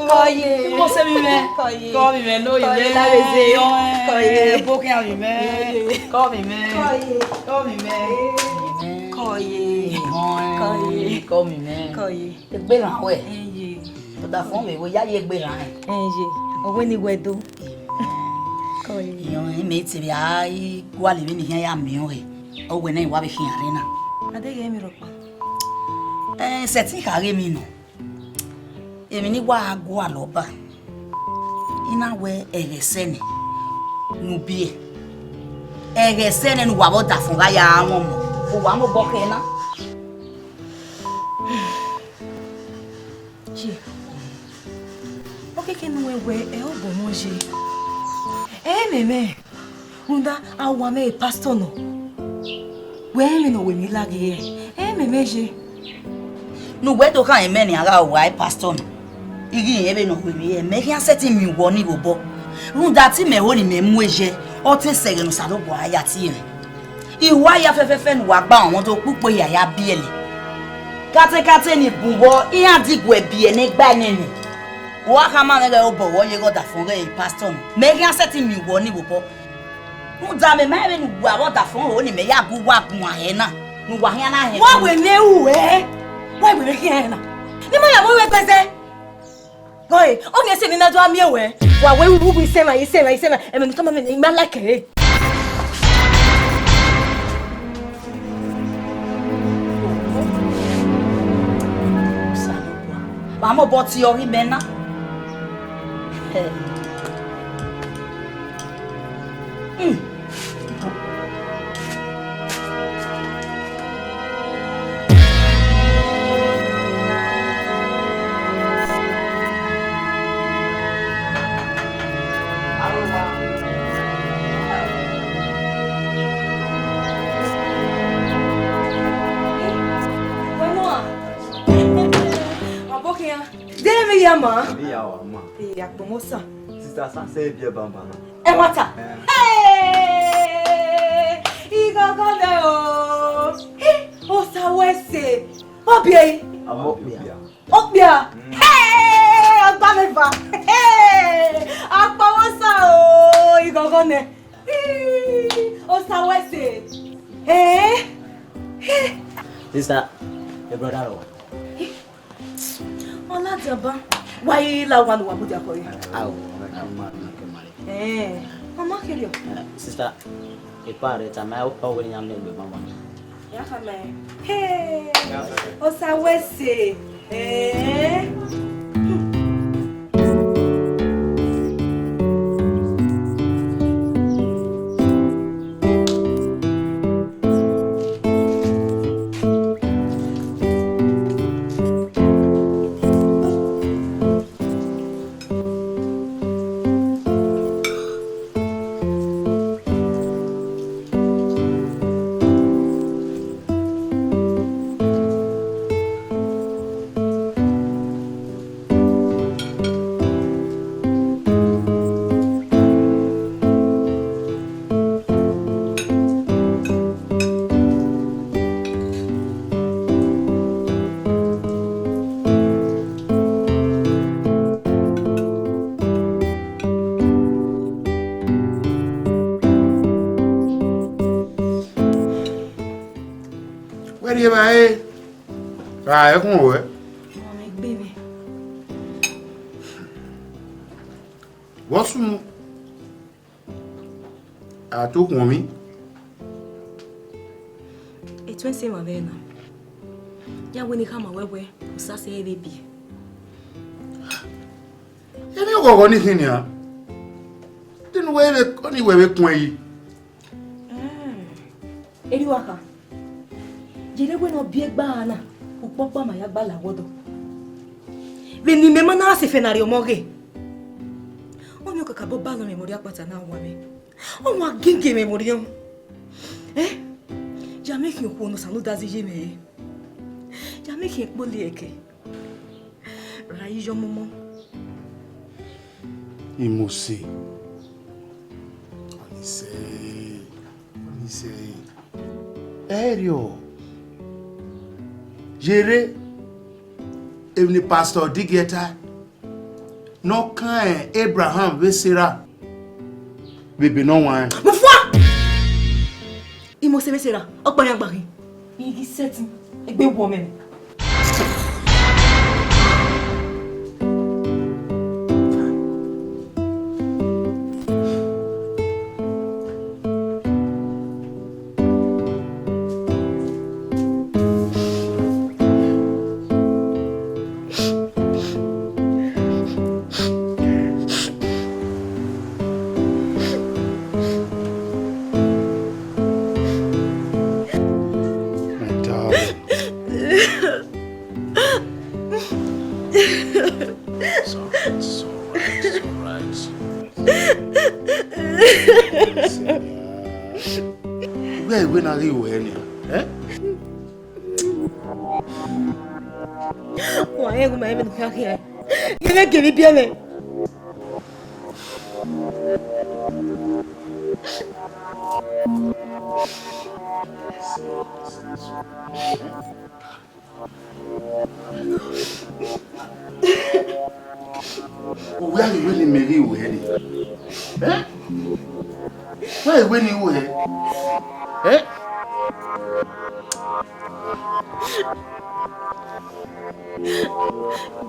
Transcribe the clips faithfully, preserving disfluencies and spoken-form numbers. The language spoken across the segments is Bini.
Kọye. Mose mi mẹ. Kọye. Kọ mi mẹ no. Kọye ye la vbe ze. Kọye. Bokian mi mẹ. Kọye. Kọ mi mẹ. Kọye. Kọ mi mẹ. Kọye. Ihọn. Kọye. Kọ mi mẹ. Kọye. Egbe rhan wẹ. Eye. Ọdafọn vbe wẹ ya ye egbe rhan. Eye. Ọ wẹ ne I wẹ do. Kọye. Ihọn mẹ te vbe a i gualọ vbene I khian ya miẹn ọnrẹn. Ọ wẹ ne I wa vbe khian rre na. Adeghẹ emwi rhọkpa. Ẹ, sẹtin kha ghe emwi nọ. Emwi ne I wa gualọ ba, I na wẹ ẹghẹ sẹ nẹ ne u biẹ, ẹghẹ sẹ nẹ ne uwa vbe ọdafọn gha ya mwẹ ọmọ, uwa mobọ khẹ na. Ye, ọ keke ne uwẹ wẹ ẹ obọ ọmọ ye, ẹ mẹ mwẹ. Rhunmwuda a wa mwẹ e pastor nọ, wẹ rẹn emwi ne ọ wẹ emwi laghe ẹre, ẹ mẹ mwẹ ye. Ne uwẹ do khama mẹ nian gha wa e pastor nọ, I ghi rẹn vbene ọ wẹ emwi ẹre, mẹ khian sẹtin miẹn uwẹ ọnii vbe obọ. Rhunmwuda te imẹ ho ne imẹ mu e ye, ọ te sẹ ẹghẹ ne Osanobua ya tie mwẹ. I wa ya fẹfẹfẹ ne uwa gba ọmọ do kpukpo hia ya biẹlẹ. Katekate ni bun vbọ, iran diguẹ biẹ ne gba nene. Wa khama mwẹ ghẹ obọ vbọ ye ghe ọdafọn ghẹ e pastor nọ, mẹ khian sẹtin miẹn uwẹ ọnii vbe obọ. Rhunmwuda mẹ ma rẹn vbene uwa vbe ọdafọn ho ne imẹ ya gu uwa guan hẹ na, ne uwa khian na hẹ. Wa wẹ ne ru ẹ, wa wẹ vbe khian hẹ na, ne ima ya mu ruẹ gbẹzẹ. Gọe, ọ miẹn sẹ ne I na do a miẹn wẹ. Wa wẹ ru ru isẹmwa, isẹmwa, isẹmwa, ẹmwẹ ne u tama mẹ, I ma like ẹre. Wa mobọ tie ọghe imẹ na. Hmm. Wẹ nua? Wa bọ khian. De emwi ya ma? Emwi ya wa ma. Ee, akpọnmwẹ Osa. Sister Osa sẹ biẹ banbanna. Ẹmwata. Eh. Hey! Igọgọ nẹ o. Hey, Osa wẹ ẹse. Ọ biẹ. Amọ okpia. Okpia. Mm. Hey! Ọgba mẹ va. Hey! Akpọnmwẹ Osa o. Igọgọ nẹ. Hey! Osa wẹ ẹse. Eh? Hey! Sister, your brother rọ. Ọ ladian ba, wa i la owa ne uwa mudia kọ re. Ao, a ma na ke mare. Eh, ọ ma kherriọ. Eh, sister, epa rre tama, ọ wẹ iran miẹn egbe banbanna. Ya khama ẹn. Hey, Osa wẹ ẹse. Eh. Wẹ rhie evbare ra ẹkhun ruẹ. Ọmọ egbe mwẹ. Vbọ sunu? A to khuọnmwi. Etuẹn sẹ emwa vbe na. Ya wẹ ne I khama wẹ wẹ, Osa sẹ ẹre vbe biẹ. Emwi ọghọghọ ni khin nian. Te ne uwẹ vbe, ọni wẹ vbe kuẹn yi. Erriọ uwa kha, yerre wẹ ne ọ biẹ gba na, ukpọkpa ma ya gba la wẹ ọdọ. Vbene imẹ ma na sẹ efẹn ne a rhie ọmọ ghe, ọni ọ kakabọ balọ mwẹ vbe orhiọn akpata na wa mwẹ. Ọ wa gege mwẹ vbe orhiọn. Eh? Ya mẹ khian okhuo ne Osanudazi ye mwẹ re. Ya mẹ khian ekpolo ẹkẹ. Ra yi yọ momo. Imose. Ọnise. Ọnise. Erriọ. Yerre. Emwi ne pastor Digiẹta. Ne ọ kan Abraham vbe Sera vbe ebe ne ọ huanrẹn. Mufua! I Mosi vbe Sera, ọ kpọnmwẹ agbaghi. I ghi sẹtin, egbe wọ mẹ. My darling. It's alright, it's alright, it's alright. Wẹ iwẹ na ghi ru ẹre nia, eh? Wa rẹn gu ma emwi ne u khian khian. Gele gele biẹ mwẹ. Uwẹ a ghi wẹ ne imẹ ghi ru ẹre nia? Eh? Wẹ a ghi wẹ ne I ru ẹre? Eh?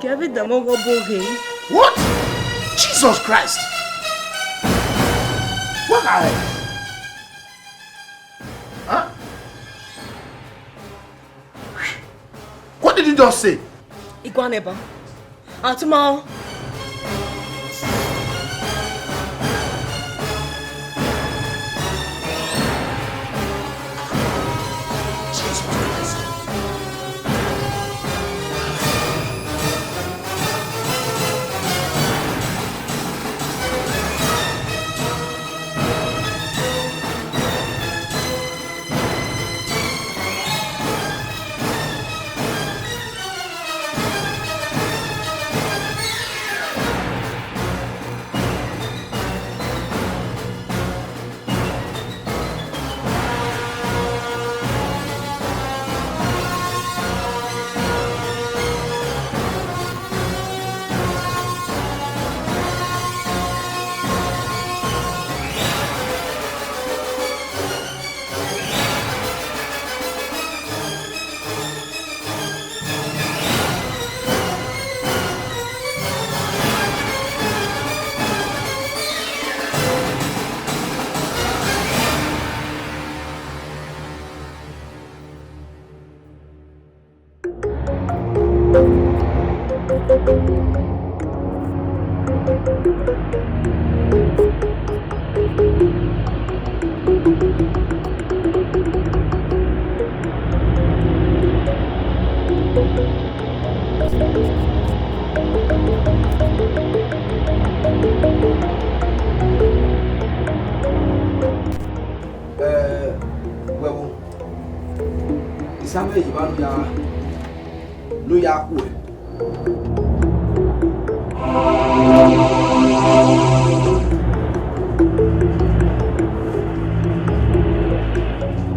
Gie avbe idamwẹ ọghe ọbo ghe. What? Jesus Christ! What are you? Huh? What did you just say? Iguanẹba. Atuma o. Jesus Christ. Ẹ, wẹ vbo? Isamẹ ye evba ne u ya, ne u ya khuẹ.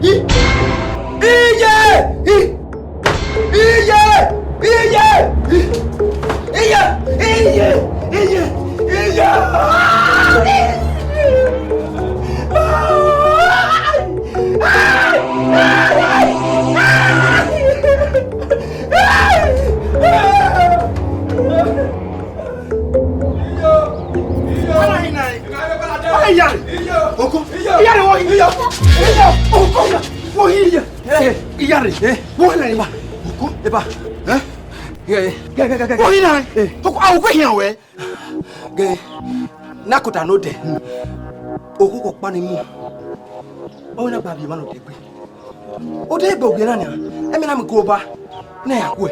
I, iye! I, iye! Iye! Iye! Iye! Iye! Iye! Iyare! Oko! Iyare, wo hi! Iyare! Oko! Wo hi! Iyare! Wo hi! Oko! Eba! Eh? Ghe! Ghe, ghe, ghe, ghe! Wo hi! Oko! Ah, oko hian wẹ! Ghe! Na kota ne odẹ. Oko ko kpa ni mu. Ọ na gba vbe emwa ne odẹ gbe. Odẹ gbe ogie na nia, ẹmwẹ na mu iko ba, ne a ya khuẹ.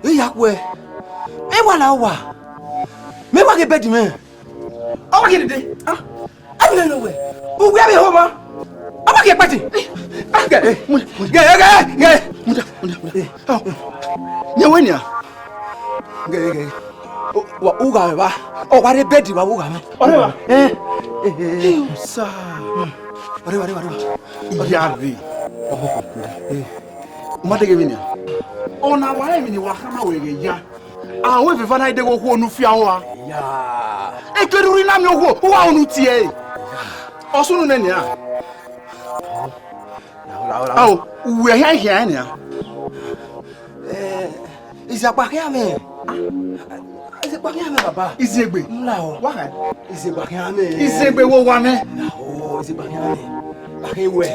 E ya khuẹ. E wa la owa. Mẹ wa ghe bẹdi mwẹ. Ọ wa ghe dede. Ah, a bi nene wẹ. Uwẹ vbe homa. Ọ wa ghe kpẹtin. Ah, ghe, ghe, ghe, ghe. Muda, muda, muda. Ọ, nyẹ wẹ nia. Ghe, ghe, ghe. Wa, u gha vbe ba. Ọ wa rre bẹdi wa, u gha mwẹ. Ọ rre ba? Eh. Eh, eh, eh. Sa. Ọ rre ba, ọ rre ba, ọ rre ba. Iyare. Ọ bọ kọ. Eh. U ma deghe vbenian. Ọna wa rẹn emwi ne wa khama wẹ ghe ya. Ahọn eva na i deghe okhuo ne u fi aro ra. Ya. Ekerhurri na miẹn okhuo, u wa unu tie ẹre. Ọ sunu nẹ nian. Ao, uwẹ khian khian nian. Eh, izegbe khian mwẹ. Izegbe khian mwẹ, baba. Izegbe? Mla o. Wa kha. Izegbe khian mwẹ. Izegbe wo wa mwẹ? Mla o, izegbe khian mwẹ. Ba khe wẹ.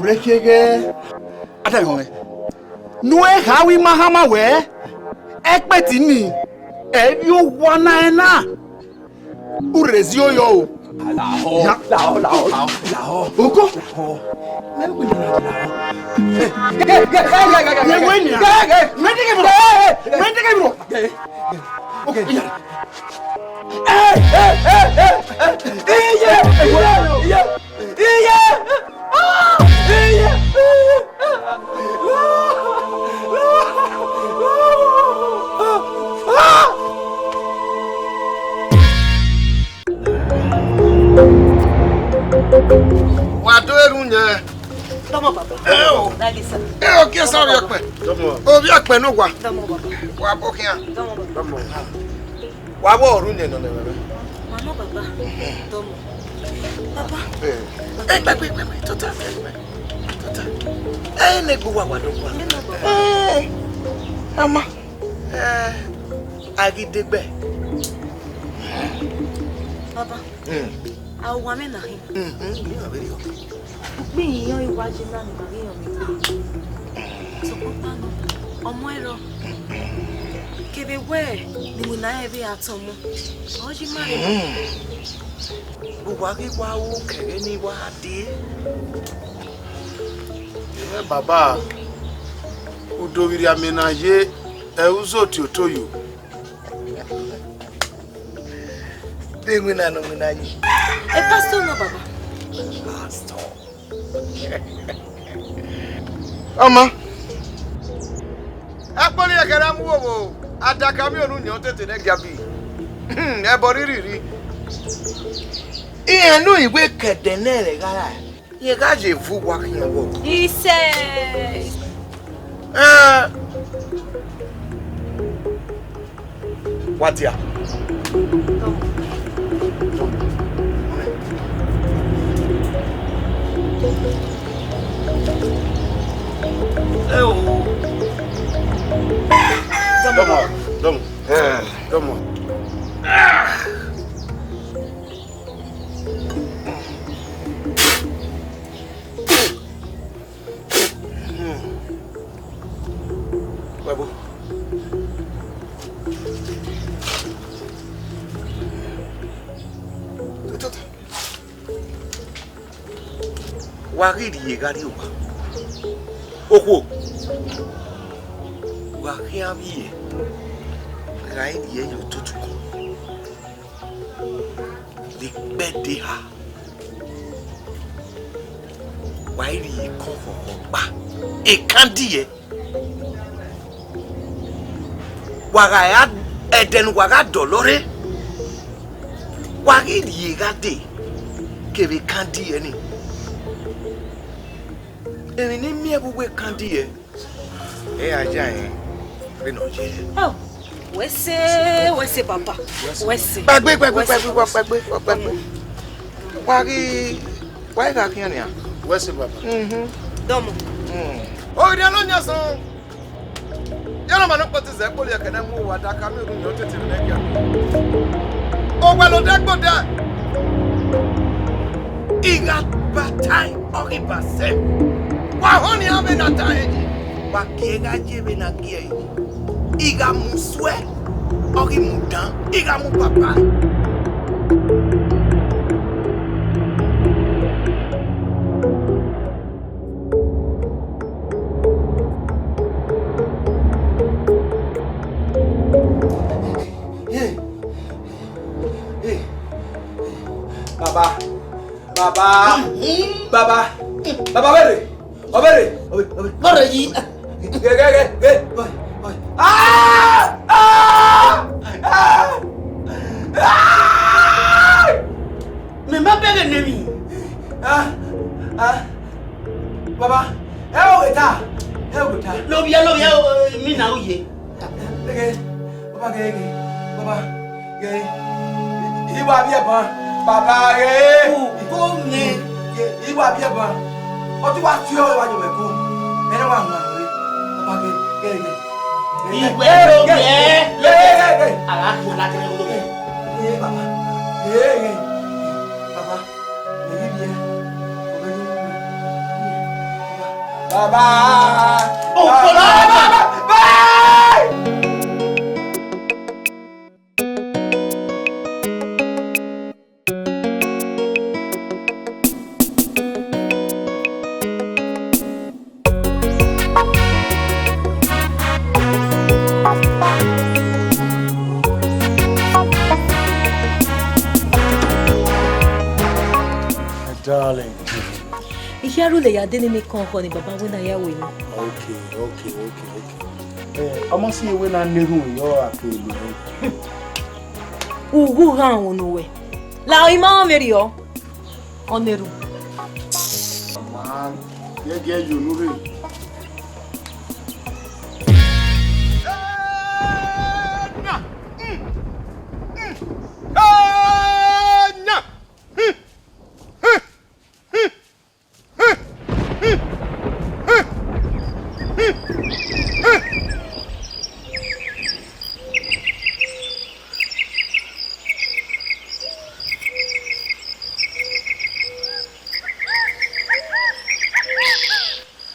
Ure khiẹghẹ. Ada yọ mwẹ. Ne u kha wẹ ima khama wẹ, ẹkpẹti nii, ẹ i vbe owa na ẹna. U rre ezi oyọ o. Lahọ, ya, lahọ, lahọ, lahọ, lahọ. Oko. Lahọ. Mẹ wi na lahọ. Ye wẹ nia. Mẹ dege bro. Mẹ dege bro. Okay. Iye, iye, iye, iye. Iye! Ah! Iye! Wa do erhunmwu yẹn. Dọmọ baba. Ẹ o. Dagisa. Ẹ o, gie sa ovbi ọkpẹn. Dọmọ. Ovbi ọkpẹn ne uwa. Dọmọ baba. Wa bo khian. Dọmọ baba. Dọmọ. Wa vbe ọrhunmwu yẹn nọ nẹ mwẹ. Ma nọ baba. Dọmọ. Baba. Eh, eh, gbẹgbẹ, gbẹgbẹ, tota, gbẹgbẹ, tota. Eh, ne egbe uwa wa do gua. Eh, ama. Eh, a ghi degbe. Baba. Hmm. A wa mwẹ na hin. Hmm, hmm, mi ma vberriọ. Ukpẹ ihinrọn iwa ye na ni ma ghi rẹn ọmọ egbe. Sokpan ọkpa nọ, ọmọ ẹre ọ. Kevbe wẹ ne iwinna rẹn vbe ra tọn ọmọ, ọ yi ima rre. Hmm. Uwa ghi wa ru kẹghẹ ne I wa dee. Ẹ baba, u do vbe rhie amẹ na ye, ẹ u zẹ otioto yo. De iwinna ne iwinna yi? E pastor nọ, baba. Pastor. Ọma. Akpọnni ẹkẹrẹ mu wo wo, adaka mi onu yan tete nẹ giabi. Ẹbọ rhirhi rhi. Iran nu iwe kẹdẹ nẹ rẹ gha ra. Rẹn gha ye vu uwa khian vbọ? Isẹ. Ẹ, wa dia. Ẹ o. Dọmọ, dọmọ, dọmọ. Wa bo. Wa ghi rhie gha rrie owa. Okhuo. Wa khian vbiẹ. Gha i rhie ye otutu. Vbe ikpẹdẹ eha, wa i rhie ekọnkhọnkhọ gba, ekandiyẹ. Wa gha ra, ẹdẹ ne uwa gha dọlọ rre, wa ghi rhie gha dee kevbe ekandiyẹ nii. Emwi ne I miẹn vbe uwu ekandiyẹ, ẹ ra ya rẹn vbene ọ ye. Oh, wẹ sẹ, wẹ sẹ, papa. Wẹ sẹ. Kpagbe, kpagbe, kpagbe, kpagbe, kpagbe. Wa ghi, wa ghi gha khian nian. Wẹ sẹ, papa. Mhm. Dọmọ. Mm. Oghidian ne ọ yan sọn. Yẹrẹ ọma ne ọ kpọtọ izẹ kpolo yẹ kẹ ne mu owa da ka miẹn orhunmwu yan otete vbe ẹgia. Owẹ lodẹ gbodẹ. I gha ba tae, ọ ghi ba sẹ. Wa họn nian vbene a ta rẹn yi. Wa gie gha ye vbene a gie ẹre yi. I gha mu usuẹ, ọ ghi mu dan, I gha mu papa. Baba, baba, baba, baba, vberre, ọ vberre, ọ vberre, ọ vberre. Vberre yi. Ghe, ghe, ghe, ghe. Ah! Ah! Ah! Ah! Mẹ ma bẹghe ne emwi. Ah! Ah! Baba, ẹ o ghe ta, ẹ o ghe ta. Lovbiẹ, lovbiẹ, o, mi na ru ye. Ghe, baba, ghe, ghe, baba. I wa vbiẹ ban, baba re. Uko mẹ. I wa vbiẹ ban. Ọ te wa tie ọre wa yọ mwẹ ko. Ẹre wa hua re. Baba re, re, re. Ìwé ló yẹ. Re, re, re. Ara kò la kẹrẹ ló yẹ. Re, baba. Re, re. Baba. Re, re, re. Baba. Baba. Oh, baba. Baba. Baba. My darling. I hia rhulẹ ya dene ne kọn ọkhọ ne baba wẹ na ya wẹ ni. Okay, okay, okay, okay. Eh, ọmọ si ewe na nerhun yọ a ke lo. Ughu ghan unu wẹ. La ima ọmọ vberriọ. Ọ nerhun. Ma, gẹgẹ yo nu rre.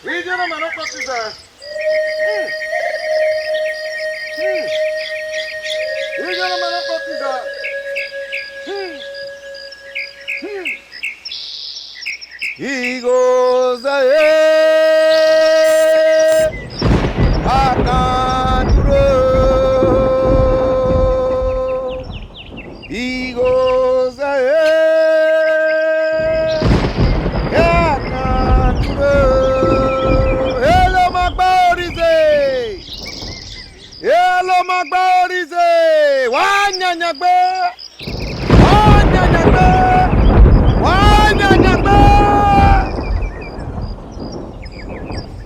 Iye ne ọmọ ne ọ kpọtizẹ. Hmm. Hmm. Iye ne ọmọ ne ọ kpọtizẹ. Hmm. Hmm. Igho zẹ e, a kan duro. Igho zẹ e, a kan duro. Elomagba Orize, Elomagba Orize, wa yanyan gbe. Wa yanyan gbe! Wa yanyan gbe!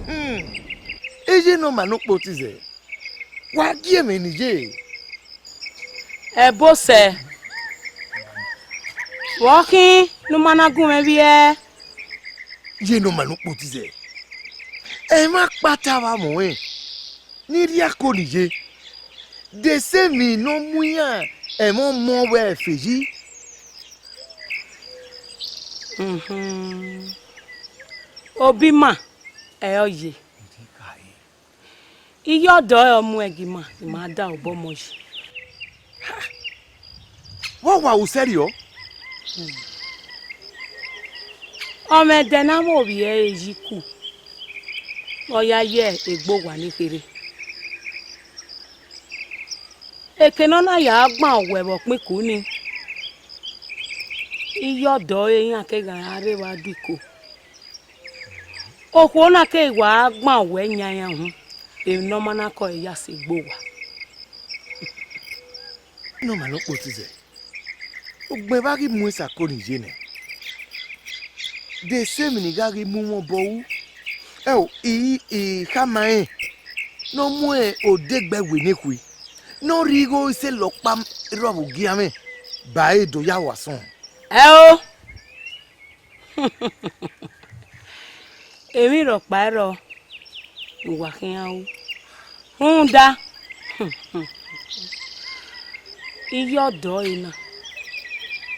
Hmm. Iye ne ọmọ ne ọ kpọtizẹ, wa gie mwẹ ne iye. Ẹbosẹ, vbe ọ khin ne u ma na gun mwẹ vbiẹ? Iye ne ọmọ ne ọ kpọtizẹ, ẹmwẹ akpata vbe amwẹ ọnrẹn. Ne I rhie ako ne iye, de sẹ emwi ne ọ mu iran ẹmwẹ ọmọ vbe ẹfe yi. Mhm. Obọ ima ẹre ọ ye. Iye ọdọ ẹre ọ mu ẹgi ima, ima da obọ ọmọ yi. Vbe ọ wa ru sẹrriọ? Ọmwa ẹdẹ ne a mwẹ ovbi ẹre yi ku, ọ ya ye egbe owa ni kherhe. Eke ne ọ na ya gban owẹ vbe ọkpẹn iku ni, iye ọdọ ẹre iran kegha ra rre vbe adọ iko. Okhuo na keghi wa gban owẹ yan iran uhunmwu, emwi ne ọ ma na kọe ya sẹ egbe owa. Ne ọmwa ne ọ kpotizẹ, ugbẹn vbe a ghi mu esako ni ye nẹ, de sẹ emwi ne I gha ghi mu mwẹ obọ ru. Ẹo, I, I khama rẹn ne ọ mu odegbe ẹwe ne khui, ne ọ rhie igho iselọkpa rrọọ vbe ogiamwẹ ba ẹre do ya ho asọn. Ẹo, emwi rhọkpa i rrọọ ne uwa khian ru, rhunmwuda iye ọdọ ẹre na,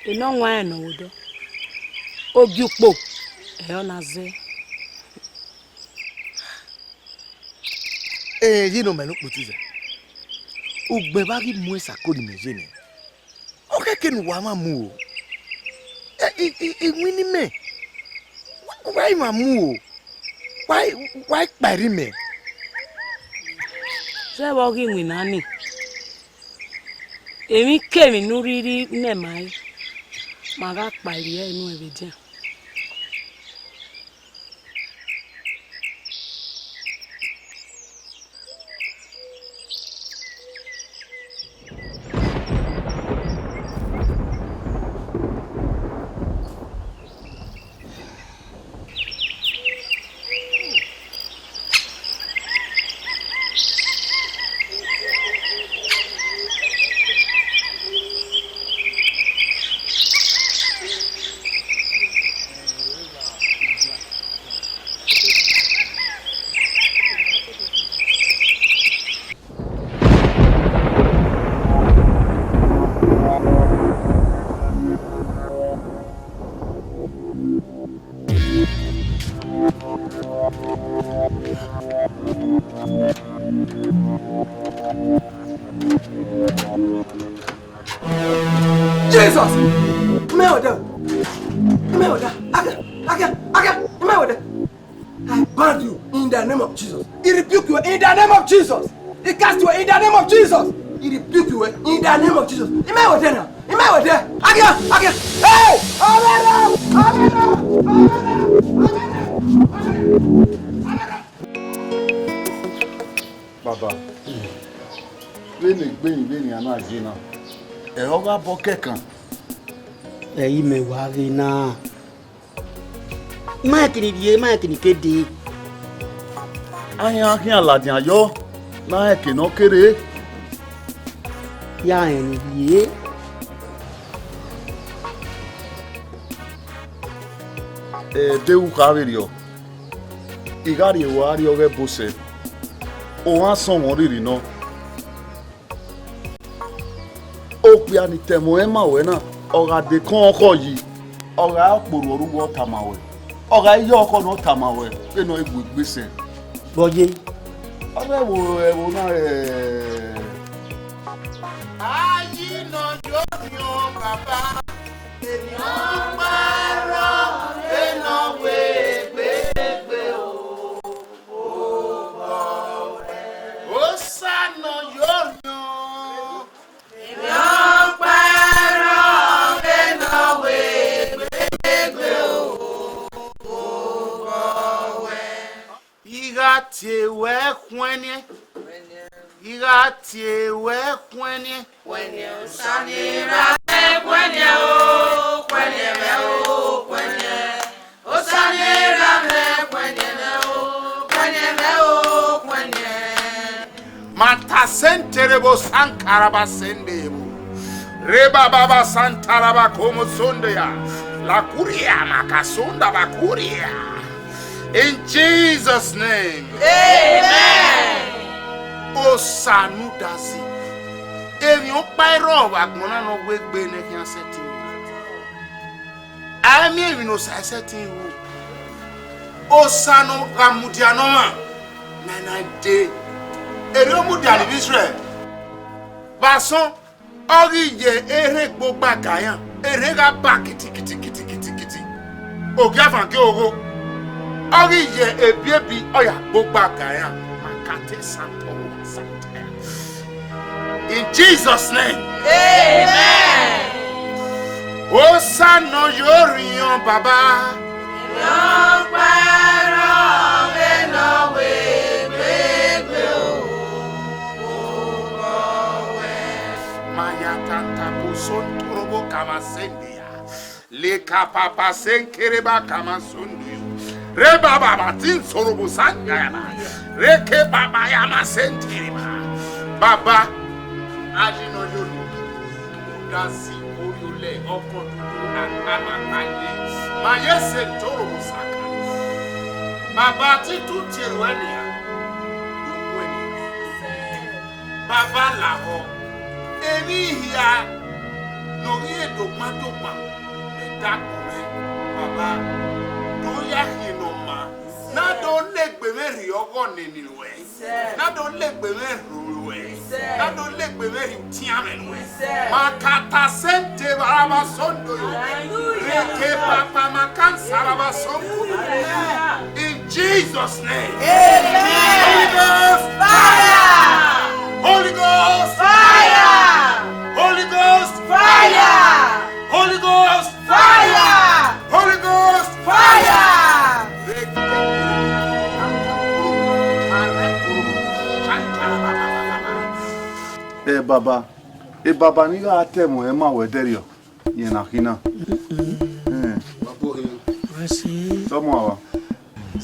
ene ọ wanrẹn ne ọ vbe odọ, ogie ukpo ẹre ọ na zẹ. Ẹ, ye ne ọ ma ne ukpotizẹ, ugbẹn vbe a ghi mu esako ne imẹ ye nẹ, ọ khẹke ne uwa mwa mu o. Ẹ, i, i, iwinna imẹ, wa, wa i mwa mu o, wa, wa i kpairri imẹ. Zẹ vbe ọ ghi winna ni, emwikemwi ne u rhirhi nẹ ma re, ma gha kpairri ẹre nuẹn vbe edian. Jesus! Imẹ wẹ dẹ. Imẹ wẹ dẹ. Agia, agia, agia. Imẹ wẹ dẹ. I ban you in the name of Jesus. I rebuke you in the name of Jesus. I cast you in the name of Jesus. I rebuke you in the name of Jesus. Imẹ wẹ dẹ na. Imẹ wẹ dẹ. Agia, agia. Hey! Amen! Amen! Baba, vbene egbe vbene a na ye na, ẹ i re ọghe abọ kẹkan. Ẹ i re imẹ wa ghe na. Ma rẹn kene I rhie, ma rẹn kene I ke dee. A yan khian ladian yọ, ne a rẹn eke ne ọ kere. Ya rẹn ne I rhie. Ẹ, de u kha vberriọ, I gha rhie ruẹ a rrie ọghe ẹbosẹ, ohan sọnmwẹ rhirhi nọ. Okpia ni tẹmwẹ ọnrẹn ma ruẹ na, ọ gha dekọn ọkhọ yi, ọ gha re ọkporhu ọre uwu ọ tama ruẹ, ọ gha re iye ọkhọ ne ọ tama ruẹ, vbene ọ i gu egbe sẹ. Vbe ọ ye? Ọ vbe ẹvbo, ẹvbo na, ẹ. Ayi nọ yo orhiọn baba, emwi ọkpa rrọọ vbene ọ wegbe egbe o. Osa nọ yo orhiọn. Emwi ọkpa rrọọ vbene ọ wegbe egbe o. I gha tie ruẹ khuẹnniẹn, I gha tie ruẹ khuẹnniẹn. Khuẹnniẹn Osa ne I ra mwẹ, khuẹnniẹn o, khuẹnniẹn mwẹ o, khuẹnniẹn. Osa ne I ra mwẹ, khuẹnniẹn mwẹ o, khuẹnniẹn mwẹ o, khuẹnniẹn. Mata sentere bo sankaraba sende bo. Re baba ba santaraba como sonde ya. La curia makasonda ba curia. In Jesus' name. Amen. Osa ne u da zẹ. Emwi ọkpa i rrọọ vbe agbọn na ne ọ wegbe ne khian sẹtin. A i miẹn emwi ne Osa i sẹtin ru. Osa ne ọ gha mudia ne ọmwa, na na dee. Erriọ mudia ne ivbi Izrẹl. Vbe asọn, ọ ghi ye erhẹn gbogba ga iran, erhẹn gha ba kiti kiti kiti kiti kiti. Ogiavan gie ogho. Ọ ghi ye ebiebi, ọ ya gbogba ga iran. Makate santowo santaya. In Jesus' name. Amen. Osa nọ yo orhiọn baba. Emwi ọkpa rrọọ vbene ọ wegbe egbe o, obọ wẹ. Ma ya tanta bu sontorobo kama sende ya. Leka papa senkereba kama sondu yo. Re baba ba tin sorobo sangayaba. Re ke baba ya ma senkereba. Baba, ayi nọ yo ni. Udazi oriolẹ ọkọ dudu akpama kpaye. Ma ye sentorobo saka. Baba, te I tu tie ruẹ nia. Uwẹ ni. Baba lahọ, emwi hia ne ọ ghi re dogban dogban, ẹdẹ agbọn mwẹ, Baba, do ya khian ne ọ maa, na do la egbe mwẹ rhie ọghọ nene ruẹ, na do la egbe mwẹ rho ruẹ, na do la egbe mwẹ rhie utianmwẹ nuẹ. Makata sente baraba sondo yo. Hallelujah. Reke papa makan saraba songo. Hallelujah. In Jesus' name. Amen. Holy Ghost fire. Holy Ghost fire. Holy Ghost fire. Holy Ghost fire. Holy Ghost fire. Eh, Baba. E baba ni gha tẹ ẹmwẹ ọnrẹn ma wẹ dẹrriọ, rẹn na khin na. Ẹn. Wa bo hin. Wẹ si. Tọmọ ava.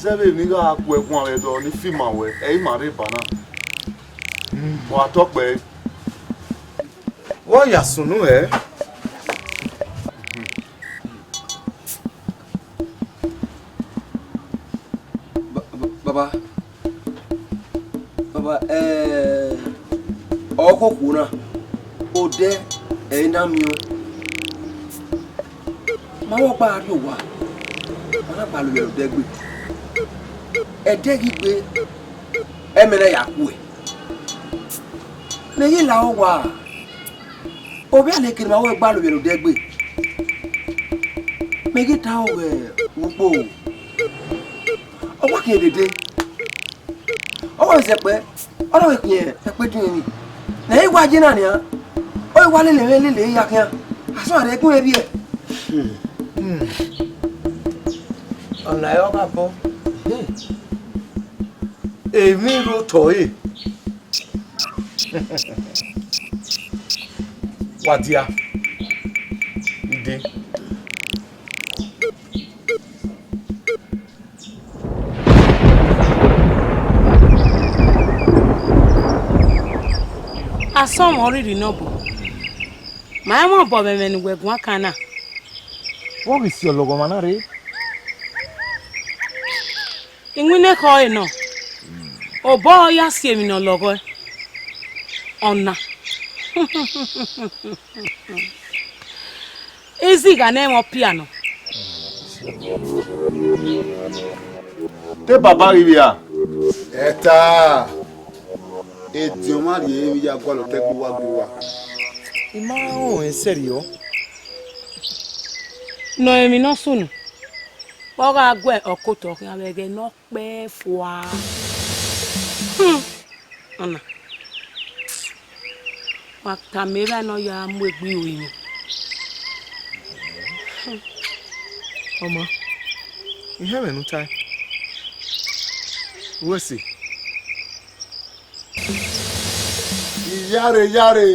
Zẹ vbene I gha gu ẹguan vbe ẹdẹ ni fi ima wẹ, ẹ i ma rre eba na. Wa tọ kpẹre. Vbe ọ ya sunu ẹre? Ba-, ba-, baba, baba, eh, ọkhokhuo na, odẹ ẹre na miẹn ọẹn. Ma vbe ọkpa gha rrie owa, ma na gba lele odẹ gbe. Ẹdẹ ghi gbe, ẹmwẹ na ya kue. Mẹ ye la owa. Ovbi a leke ne ima wẹ gbalọ vbe odẹ gbe. Mẹ ghi ta aro vbe ukpo. Ọ wa khian dede. Ọ wa zẹ ẹkpẹ, ọ na vbe khian ẹkpẹ ediọn emwi. Ne ẹ i wa ye na nian, ọ i wa lele mwẹ lele ya khian. Asọn rẹ gun mwẹ vbiẹ. Ọna ẹre ọ gha bọ. Emwi rre otọ ẹre. Wa dia. Ide. Asọn mwẹ ọ rhirhi nọ obọ. Ma i mwẹ obọ vbe ẹmwẹ ne uwẹ guan kan na. Vbọ ghi si ọlọghọmwa na rre? Iwinna ekhọe nọ, obọ ọ ya si emwi ne ọ lọghọe. Ọna. Izigha ne ẹmwẹ ọpia nọ. Te baba ghi vbe ra? Ẹta, ediọn mwa rhie emwi ya gualọ otọ ẹgbe uwa gbe uwa. I ma rẹn sẹrriọ. Nọ emwi ne ọ sunu, ọ gha gu ọkotọ khian vbe ẹghẹ ne ọ kpẹ fua. Hmm. Ọna. Wa tama evba ne ọ ya mu egbe iro emwi. Ọma, I họn ẹmwẹ ne u tae. Uwẹ sẹ. Iyare, iyare.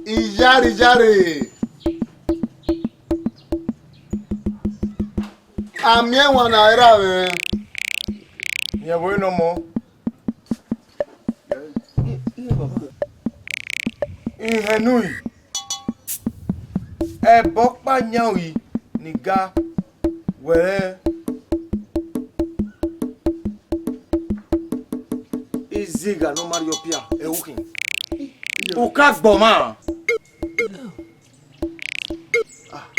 Iyare, iyare. A miẹn ẹwaẹn ne a i ra mwẹ. Rẹn vbe nọ mọ. I họn unu, ẹbọ ọkpa yan uri ni ga wẹẹ izigha ne ọ ma rhie ọpia ẹre u khin. U ka gbọmwa.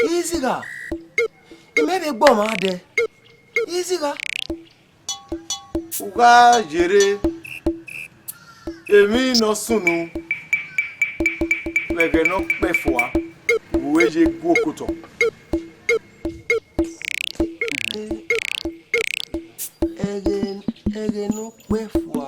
Izigha, imẹ vbe gbọmwa dẹ. Izigha. U gha yerre emwi ne ọ sunu vbe ẹghẹ ne ọ kpẹ fua, u wẹ ye gu okotọ. Ẹghẹ, ẹghẹ ne ọ kpẹ fua.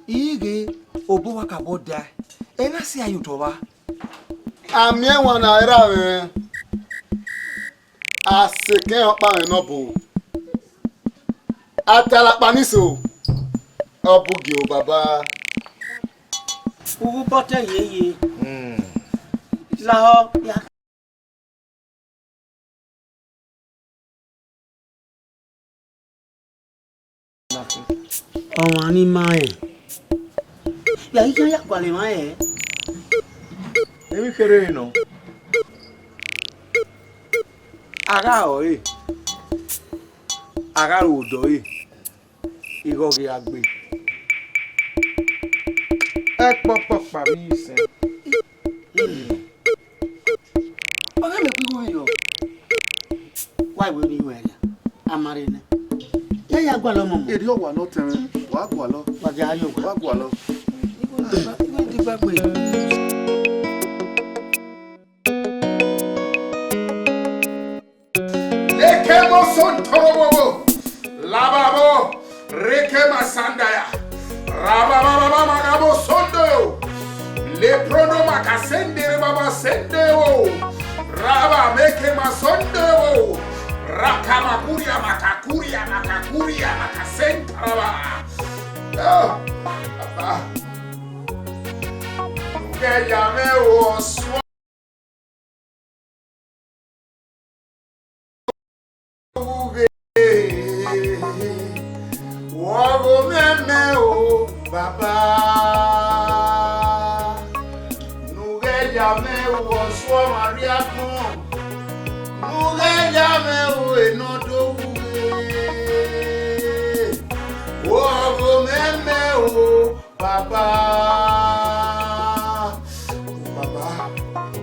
Ighe, obọ wa ka bọ dae, ẹ na si a ye otọ vba. A miẹn ẹwaẹn ne a i ra mwẹ, a sekẹn ọkpa mwẹ ne ọ bọ. A ta lakpa ni so, ọ bu gie o baba. Uwu bọtẹ yeye. Hmm. Lahọ ya. Ọmwa ni ma rẹn. Ya, iye ya gualọ emwa rẹn. Emwi kherhe nọ. A gha rẹn ọre, a gha ru odọ ẹre, ighẹ ọ ghi ra gbe. Ẹkpọkpọkpa vbe iyisẹn. Ọ gha mẹ kpe igho vberriọ. Wa iwe ni ruẹ ya, a ma rre nẹ. Iran ya gualọ ọmọ mọ. Erriọ wa ne ọ tẹmwẹ, wa gualọ. Wa gha yo wa. Wa gualọ. Igho digba, igho digba gbe. Leke mo so ntoro wowo. Lavabo. Reke ma sanda ya. Rabababa magabo sondo. Leprono makasende rebaba sende o. Raba meke ma sondo o. Rakamakuria makakuria makakuria makasenta raba. Oh, papa. Ke ya me o sua. Wọ Mẹ o, Baba, ne u ghẹ ya mwẹ, u ọsuọ ọmwa rrie agbọn, ne u ghẹ ya mwẹ o, enọ do wu ghe. Ọghe mwẹ mẹ o, Baba. Baba,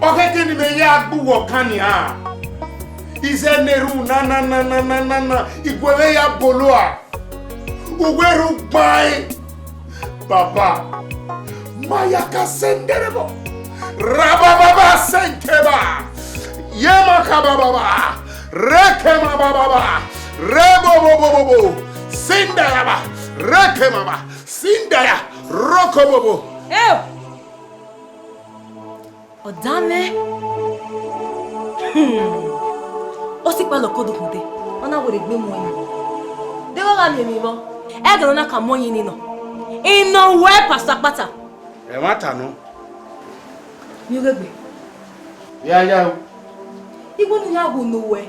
ọ khẹke ne imẹ ya gbe uwẹ ọkan nian. Izẹ ne erhunmwu na na na na na na na, iguẹ mwẹ ya bolo a. Uwẹ erha ugbaẹn, Baba, ma ya ka sẹ ndẹrẹbọ. Rabababa sẹnkeba. Ye ma ka bababa. Reke ma bababa. Re bobobobobo. Sindayaba. Reke ma ba. Sindaya. Roko bobo. Eo! Ọ da mwẹ. Hmm. Ọ sẹ ikpẹlẹ ọkọdokhuo dee, ọ na werriegbe mu ẹn. Deghẹ ọ gha miẹn emwi vbọ, ẹghẹ ne ọ na ka mu ọyẹn nii nọ. Inọ wẹ Pastor Akpata. Ẹmwata nọ. Miẹn oghegbe. Ya ya o. Igho ne u ya wu ne uwẹ,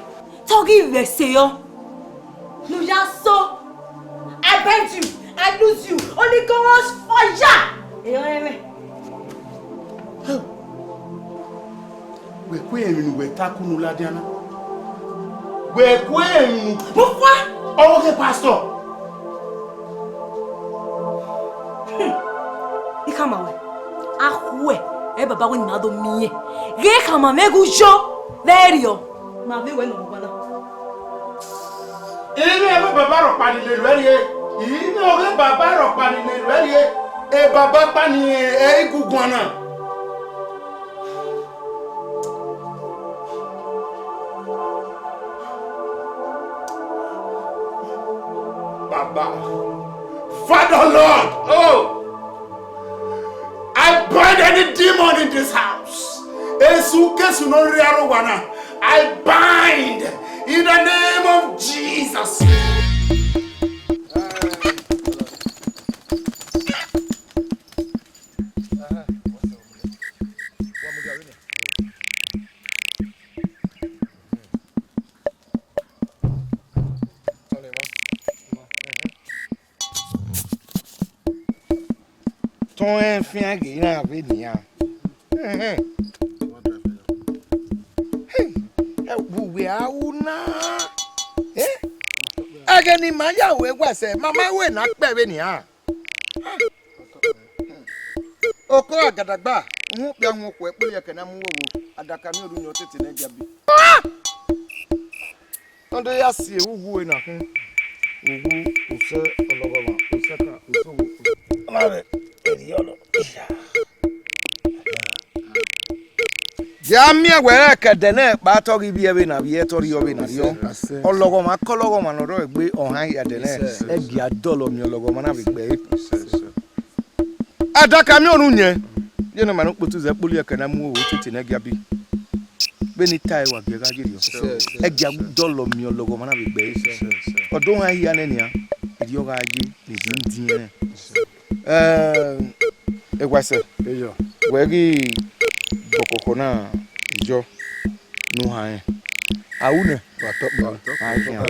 te ọ ghi vbe ẹse yọ. Ne u ya so. I bend you, I lose you. Holy Ghost fire. Erọnrẹn mwẹ. Wẹ ku emwi ne uwẹ ta kunu ladian na. Wẹ ku emwi ne u... Mu fua! Ọvbokhan pastor. Hmm. I khama wẹ, a khuẹ, ẹ baba wẹ ne ima do miẹn. Ghẹ khama mwẹ ghe u yọ vbe ẹriọ. Ma vbe wẹ nọ vbe ọgua na. Ine ọghe baba rhọkpa ni lele uẹ rrie, ine ọghe baba rhọkpa ni lele uẹ rrie, e baba ọkpa ni ẹ i gu guan na. Baba, Father Lord, oh, I bind any demon in this house. Esu kesu ne ọ rre aro owa na, I bind in the name of Jesus. Tọn ẹn fian ghe iran vbe nian. Ẹhẹn. Hey, ẹ wu wẹ a ru na. Eh? Ẹghẹ ne ima ya ru ẹwa sẹ, ma ma ru ena kpẹ vbe nian. Oko agadagba, uhunmwu okpia uhunmwu okhuo, ẹkpẹlẹ ẹkẹ ne a mu vbe owo, adakamiọnrẹn unu ọtete ne ẹ gia bi. Ọ do ya si ughu ẹre na khin, ughu, usẹ, ọlọghọmwa, usẹka, usogho, ọna rẹ erriọ nọ. Ya miẹn wẹ rẹ ke ẹdẹ nẹ kpa te ọ ghi vbiẹ vbe ne a vbiẹ, te ọ rriọ vbe ne a rriọ. Ọlọghọmwa ke ọlọghọmwa ne ọ rrọọ egbe, ọ han hia ẹdẹ nẹ, ẹ gia dọlọ miẹn ọlọghọmwa na vbe gbe ẹre. Adakamiọnrẹn unu yẹn, ye ne ọ ma ne okpotu zẹ kpolo ẹkẹ ne a mu oro otete ne ẹ gia bi. Vbene I tae, wa gie gha ye rriọ. Ẹ gia dọlọ miẹn ọlọghọmwa na vbe gbe ẹre. Ọ do han hia nẹ nian, erriọ gha ye, ne I diẹn ẹnrẹn. Ẹ, Ewaisẹ, wẹ ghi gbe ọkọkọ na yọ ne u han rẹn. A ru nẹ. Wa tọkpọ. A khian.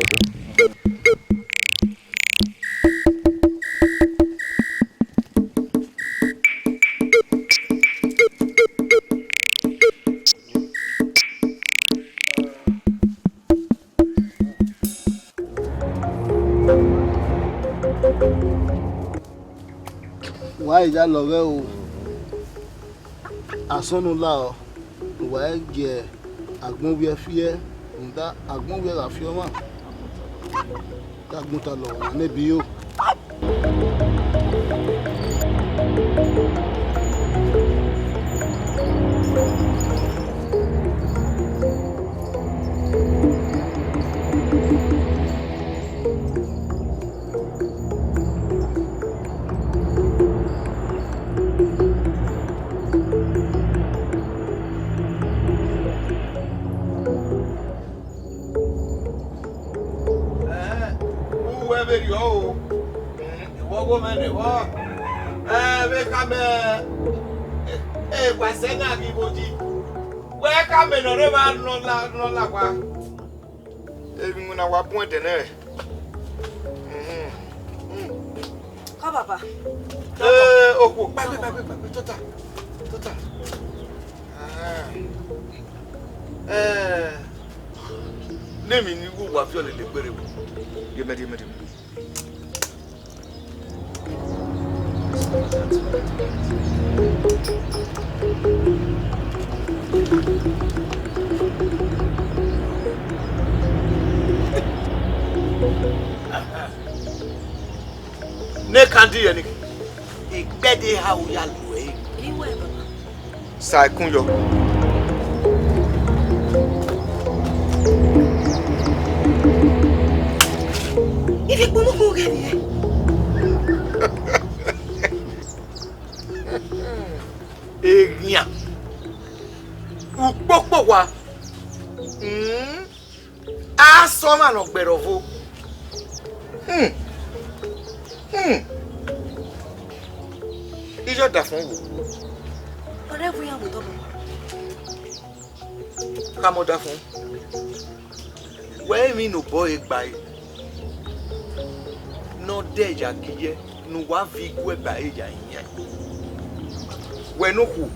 Wa i ya lọghẹ o, asọn ne u la ọ, ne uwa i gie agbọn vbiẹ fiẹ, rhunmwuda agbọn vbiẹ gha fiẹ ọmwa, te agbọn ta lọ ọmwa ne biyo. Ẹhẹn, uwẹ vberriọ o. Ewọ ọghomwẹ ne vbọ? Ẹ, vbe khama, e, e, Ewaisẹ na ghi vbo yi. Wẹ khama ne ọ rre evba ne ọ la, ne ọ la owa. Emwi iwinna wa bun ẹdẹ nẹ. Mhm. Mm. Ka Papa. Ee, okhuo, gbagbe, gbagbe, gbagbe, tota, tota. Ah. Eh, ne emwi ne I wu uwa viọ lele egbe rre vbo? Diemẹ, diemẹ, diemẹ. Ne kandi yẹ ni, igbẹde eha u ya lu ẹre. Iwẹ, Baba. Sa ẹkun yọ. Ivbi kpunu kpunu ghe vbe. Eghian. Ukpokpo wa. Hmm. A sẹ ọmwa ne ọ gberra ọvo. Hmm. Hmm. Iyọ Ọdafọn wo? Ọ rre ẹvbo iran vbe otọ, Baba. Khama Ọdafọn. Wẹ emwi ne obọ ẹre gba ẹre, ne ọ dẹ ya gie yẹ, ne uwa viọ iguẹ ba ẹre ya rinmwian. Wẹ ne okhuo,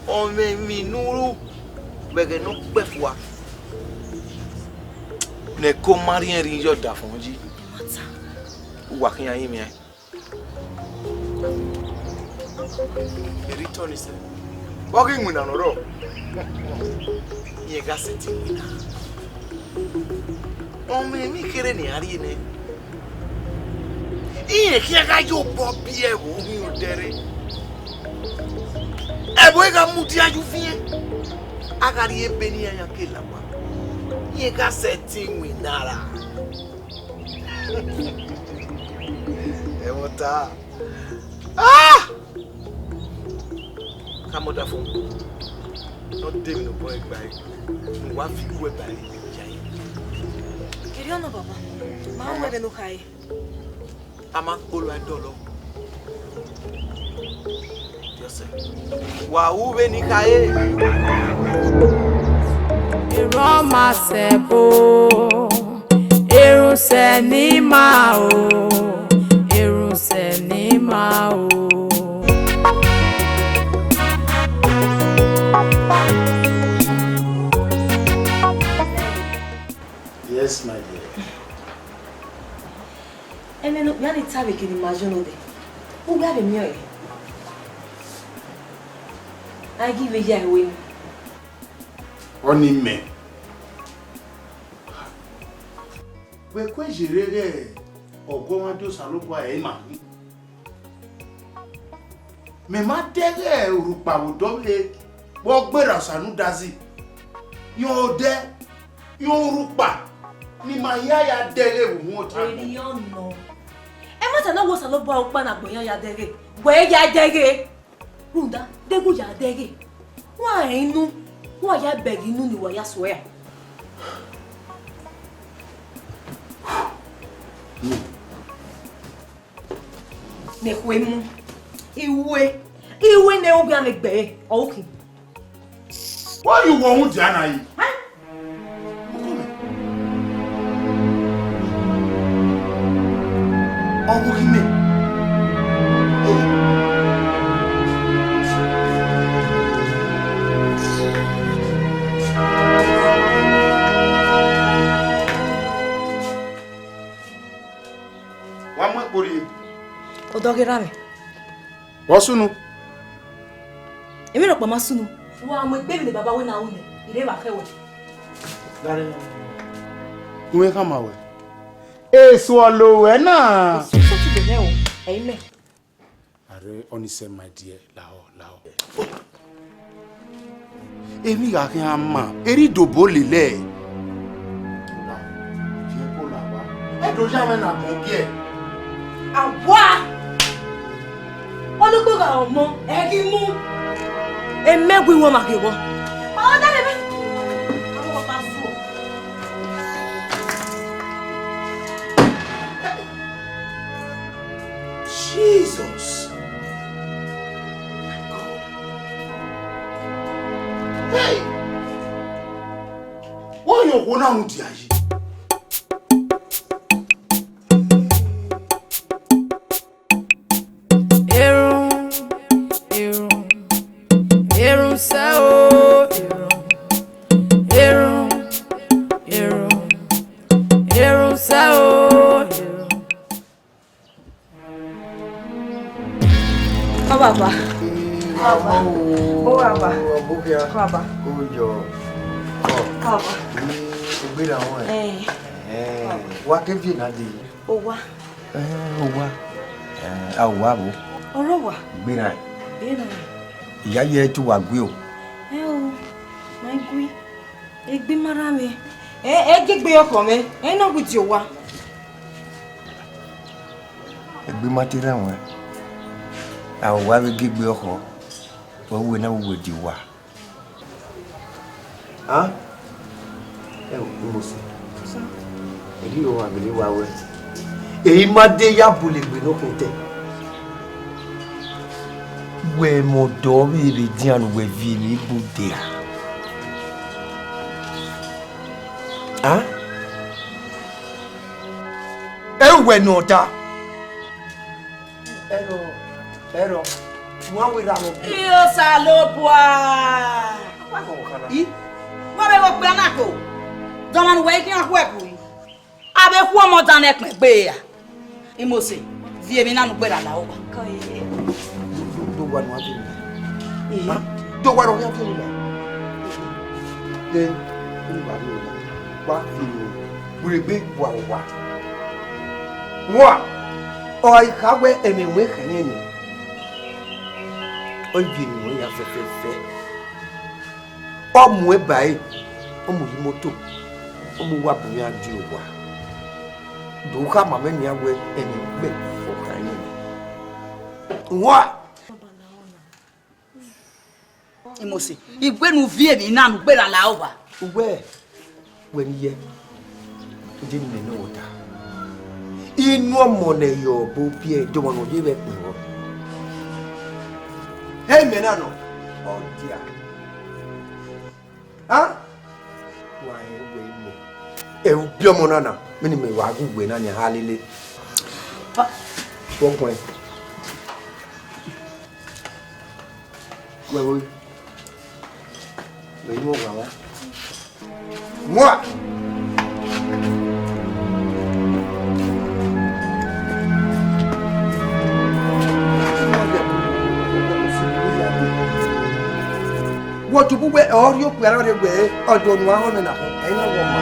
ọ mwẹ emwi ne u ru vbe ẹghẹ ne ọ kpẹ fua. Ne ẹko ma rhiẹnrhiẹn ye Ọdafọn yi, uwa khian rinmwian. Erha otọ ni sẹ, vbe ọ ghi winna ne ọ rrọọ? Rẹn gha sẹtin winna. Ọ mwẹ emwi kherhe ne iran rhie nẹ. Irẹn khian gha ye obọ biẹ vbe ohiẹn odẹ rre. Ẹvbo gha mudia ye uviẹn, a gha rhie ebe ne iran ya ke la owa. Rẹn gha sẹtin winna ra? Ẹmwata. Ah! Khama Ọdafọn. Ne ọ dẹ emwi ne obọ ẹre gba ẹre, ne uwa viọ iguẹ ba ẹre ya ẹre. Erriọ nọ, Baba. Ma ru ẹmwẹ ne u khare. A ma kpolo a dọlọ. Wa ru vbene I khare. Erha ọmwa sẹ ẹbo, erhunmwu sẹ ne ima o, erhunmwu sẹ ne ima o. Yes, my dear. Ẹmwẹ ne okpia ni ta vbe eke ne ima yọ nọ dẹ, uwẹ a vbe miẹn ọre? A i ghi vbe ya ẹre ru emwi. Ọnii mẹ. Wẹ ku ye rre ghẹ ọguọmwadia Osanobua ẹ ima khin. Mẹ ma dẹghe urhukpa vbe odọ vbe vbe ọ gberra Osanudazi. Rẹn odẹ, rẹn urhukpa ne ima hia ya dẹghe vbe uhunmwu otagbọn. Erriọ nọ. Ẹmwata ne ọ wẹ Osanobua ukpa ne agbọn iran ya dẹghe, wẹ ya dẹghe. Rhunmwuda, deghẹ u ya dẹghe, wa rẹn inu, wa ya bẹghe inu ne uwa ya suẹn ra. Ne khuemu, iwe, iwe ne u gha vbe gbe ọre, ọ khin. Wẹ ọ ye uwẹ uhunmwu dia na yi? Hẹn? Ọ wu khin mẹ. Wa mu ẹkpo rrie. Odọ ghe erha mwẹ. Wa sunu. Emwi rhọkpa ma sunu. Wa mu egbe emwi ne baba wẹ na ru nẹ, I rre vbe akhẹ wẹ. Uwẹ khama wẹ. Esu ọ lo wẹ na. Esu sẹtin do nẹ o, ẹ i mẹ. Are ọnii sẹ, my dear, lahọ, lahọ. Emwi gha khian ma, erha idobo lele ẹe. Ẹdẹ oya mwẹ na gbọn gie. Awa! Olugbo gha ọmọ, ẹ ghi mu. Emẹ gu iwọ ma ghe wọ. Ọ da lele. Jesus! My God! Hey! Wẹ ọ ye okhuo na mudia yi? Ọ baba. Ee, baba. Ọ baba. Ọbokhian. Baba. Oyọ. Ọ. Baba. Ee, egbe na ruẹn. Ee. Ee, wa ke viẹ na dee. Owa. Ee, owa. Ee, a owa vbo? Ọrọwa. Gberra. Gberra. Iya ye te uwa gui o. Ẹ o, ma gui. Egbe ma rran mwẹ. Ẹ, ẹ gie egbe ọkhọ mwẹ. Ẹ na gu die owa. Egbe ma te rran ruẹn. A owa vbe gie egbe ọkhọ. Wẹ wẹ na wẹ die owa. A? Ẹ o, Imosi. Sir. Ẹ ghi rọ wa gele wa wẹ. Ehi ma de ya bu legbe ne okhuo tẹ. Wẹ mẹ ọdọ vbe vbe dian ne uwẹ viẹ emwi bu de ra? A? Ẹ uwẹ ne ọ da. Ẹrọ, ẹrọ, wan wẹ erha mwẹ. Osanobua. I, wa vbe ghe okpia na ko. Dọmwa ne uwẹ i khian khuẹ ku i. A vbe khu ọmọ dan ne ẹkpẹn gbe ra. Imosi, viẹ emwi na ne u gberra la owa. Do, do, do owa ne u gha viẹ emwi na. Ehe. Ha? Do owa ne u gha viẹ emwi na. De, u gha viẹ emwi na. Wa viẹ emwi. Wẹ egbe wa owa. Wa, ọ i kha wẹ ẹmwẹ wẹ khẹ nẹ nẹ. Ọ i viẹ emwi wẹ ya fẹfẹfẹ. Ọ mu ẹba ẹre, ọ mu ye imoto, ọ mu wa bu iran die owa. Do khama mwẹ nian wẹ ẹmwẹ ugbẹ ọ kha nẹ nẹ. Wa. Imosi, I wẹ ne u viẹ emwi na ne u gberra la owa. Uwẹ, wẹ ne I yẹ, de ne imẹ nọ wẹ ọta. Inu ọmọ ne ẹ yọ obọ biẹ, de ọmọ ne ọ ye vbe ẹkpẹn vbọ. Ẹ, imẹ na nọ, ọ dia. A? Wa rẹn wẹ imẹ. Ẹ, ubiọmọ na na, mẹ ne imẹ wa gu wẹ na nian ha lele. Vbọ guan. Wẹ vbo? Mẹ yu ọgua wa. Mua! Wẹ tobọ uwẹ ọ rhie okpia na rre wẹ ọdọ ne uwa họn mwẹ na khọn, ẹ i na wẹ ọma.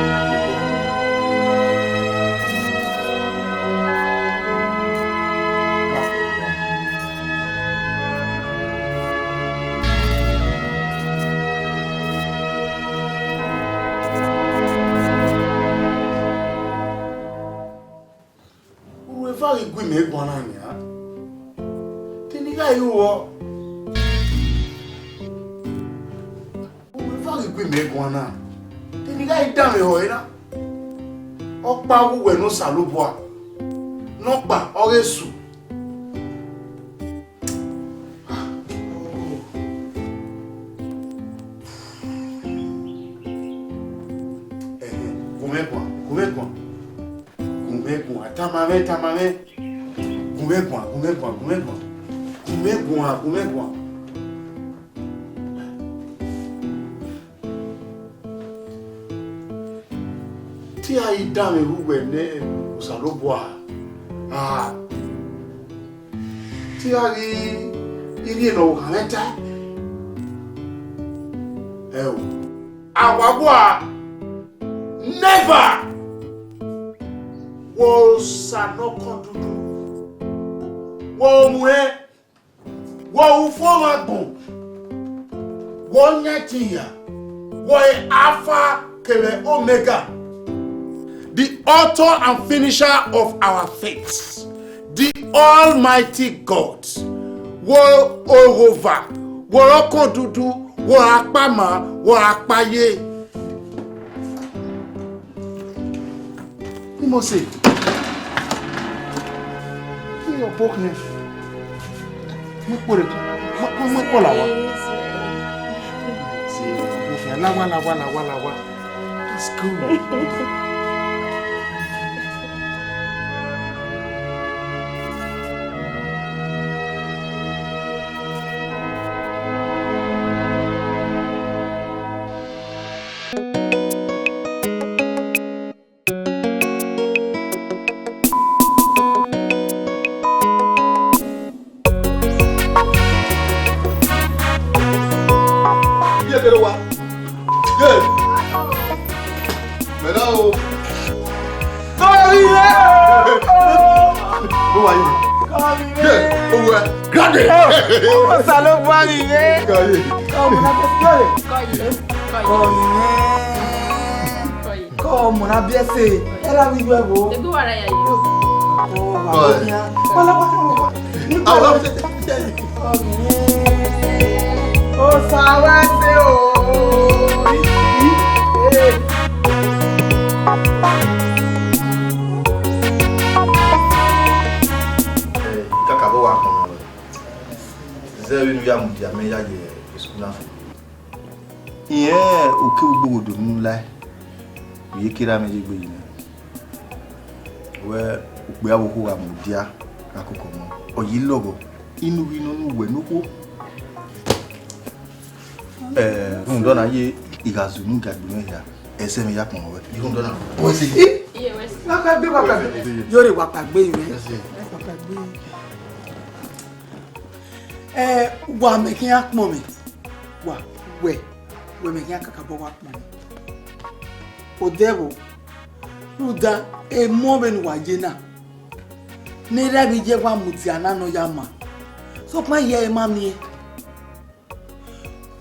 Uru eva ghi gu imẹ guan na nian, te ne I gha ru vbọ? Uru eva ghi gu imẹ guan na, te ne I gha danmwehọ ẹre na? Ọkpa ọghe uwẹ ne Osanobua, nọkpa ọghe Esu. Ẹhẹn, gu mwẹ guan, gu mwẹ guan. Gu mwẹ guan, tama mwẹ, tama mwẹ. Gu mwẹ guan, gu mwẹ guan, gu mwẹ guan. Gu mwẹ guan, gu mwẹ guan. Te I gha danmwehọ uwẹ nẹ Osanobua, a, te I gha ghi rhie ne ọ gha mwẹ tae. Ẹ o, a wa gua, never! Wẹ Osa ne ọ kọn dudu, wẹ ọ muẹn. Wẹ ufomwa agbọn, wẹ ọyan ẹtin hia, wẹ Alpha kevbe Omega, the author and finisher of our faith, the Almighty God, wẹ Oghova, wẹ ọre ọ kọn dudu, wẹ ọre akpama, wẹ ọre akpaye. Imosi. Iye ọbokhian. Mu ikpo rre. Mu, mu, mu ikpo la owa. Ọbokhian, la owa, la owa, la owa, la owa. Let's go. Kéré wa. Ye. Mẹ na o. Kọrin rẹ. Mo wà yìí. Kọrin rẹ. Ye. Owó ẹ. Grande. Ọmọ Osanobua rẹ. Kọrin. Ọmọ na bẹ sẹ. Kọrin. Kọrin. Kọrin rẹ. Kọrin. Kọ ọmọ na bẹ sẹ. Ẹ ra mi yọ ẹ wo. Ebi wa ra ya yìí. Ọ wa. Kọrin. Wala wala wala. Nípa Àwọn ọmọ tẹ tẹ tẹ. Osa wa se o. Eh, kakabọ wa kpọnmwẹ wẹ. Zẹ vbene u ya mudia mẹ ya ye school na fo. Irẹn oke ugbo do nu lae. U ye kere amẹ ye egbe yi nẹ. Wẹ ukpia vbe okhuo gha mudia gha koko ọmọ, ọ yi lọghọ, inu ghi nọ ne uwẹ ne okhuo. Ẹ, rhunmwuda ọna ye, I gha zunu ga gbe mwẹ hia, ẹsẹ mwẹ ya kpọnmwẹ wẹ. Rhunmwuda ọna, wẹ sẹ. Wa kpa gbe, wa kpa gbe. Yore wa kpa gbe mwẹ. Wa kpa gbe. Ẹ, wa mẹ khian kpọnmwẹ. Wa, wẹ, wẹ mẹ khian kakabọ wa kpọnmwẹ. Odẹ vbo, rhunmwuda emọ vbene uwa ye na, ne erha vbe iye wa mudia na ne ọ ya ma, sokpan iye ẹre ma miẹn.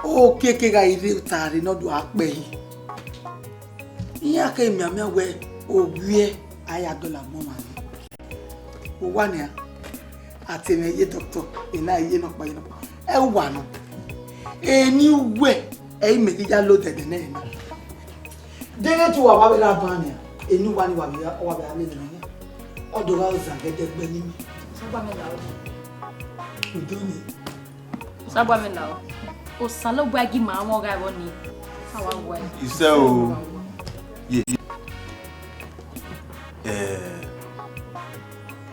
Okiekie gha rre ota rre ne ọ do a kpẹe yi. Iran ke mianmian wẹ ovbiẹ a ya dọlọ agbọn mwa rre. Owa nian, a te mwẹ ye dọktọ, ena ye nọkpa, ye nọkpa. Ẹ uwa nọ. Eni uwẹ, ẹ i mẹ ghi ya lo dẹdẹ nẹ na. Deghẹ te uwa wa vbe gha ban nian, eni uwa ni wa vbe gha, wa vbe gha lele mwẹ na. Ọ do gha ozan gẹdẹgbẹ ni mẹ. Sọgba mẹ la o. Udo ni. Sọgba mẹ la o. Osanobua gi ma mwẹ ọghe ẹvbo ni. Sa wa wa. Isẹ o. Ye. Eh,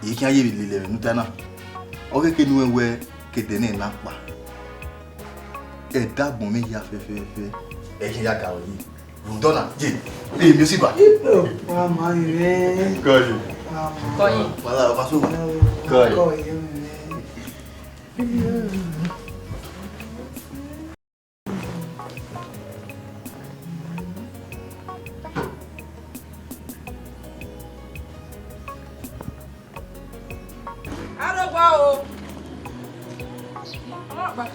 I khian ye vbe lele ẹmwẹ ne u ta na. Ọ ghẹ ke nuẹn wẹ ke ẹdẹ nẹ na kpa. Ẹdẹ agbọn mwẹ hia fẹfẹfẹ. Ẹ i khian ya ga ro yi. Rhunmwuda ọna, ye, e mi si ba. Wa ma rẹn. Kọ yi. Wa ma. Kọ yi. Wala, wa so. Kọ yi. Kọ yi, rẹn. Arogba o. Arogba.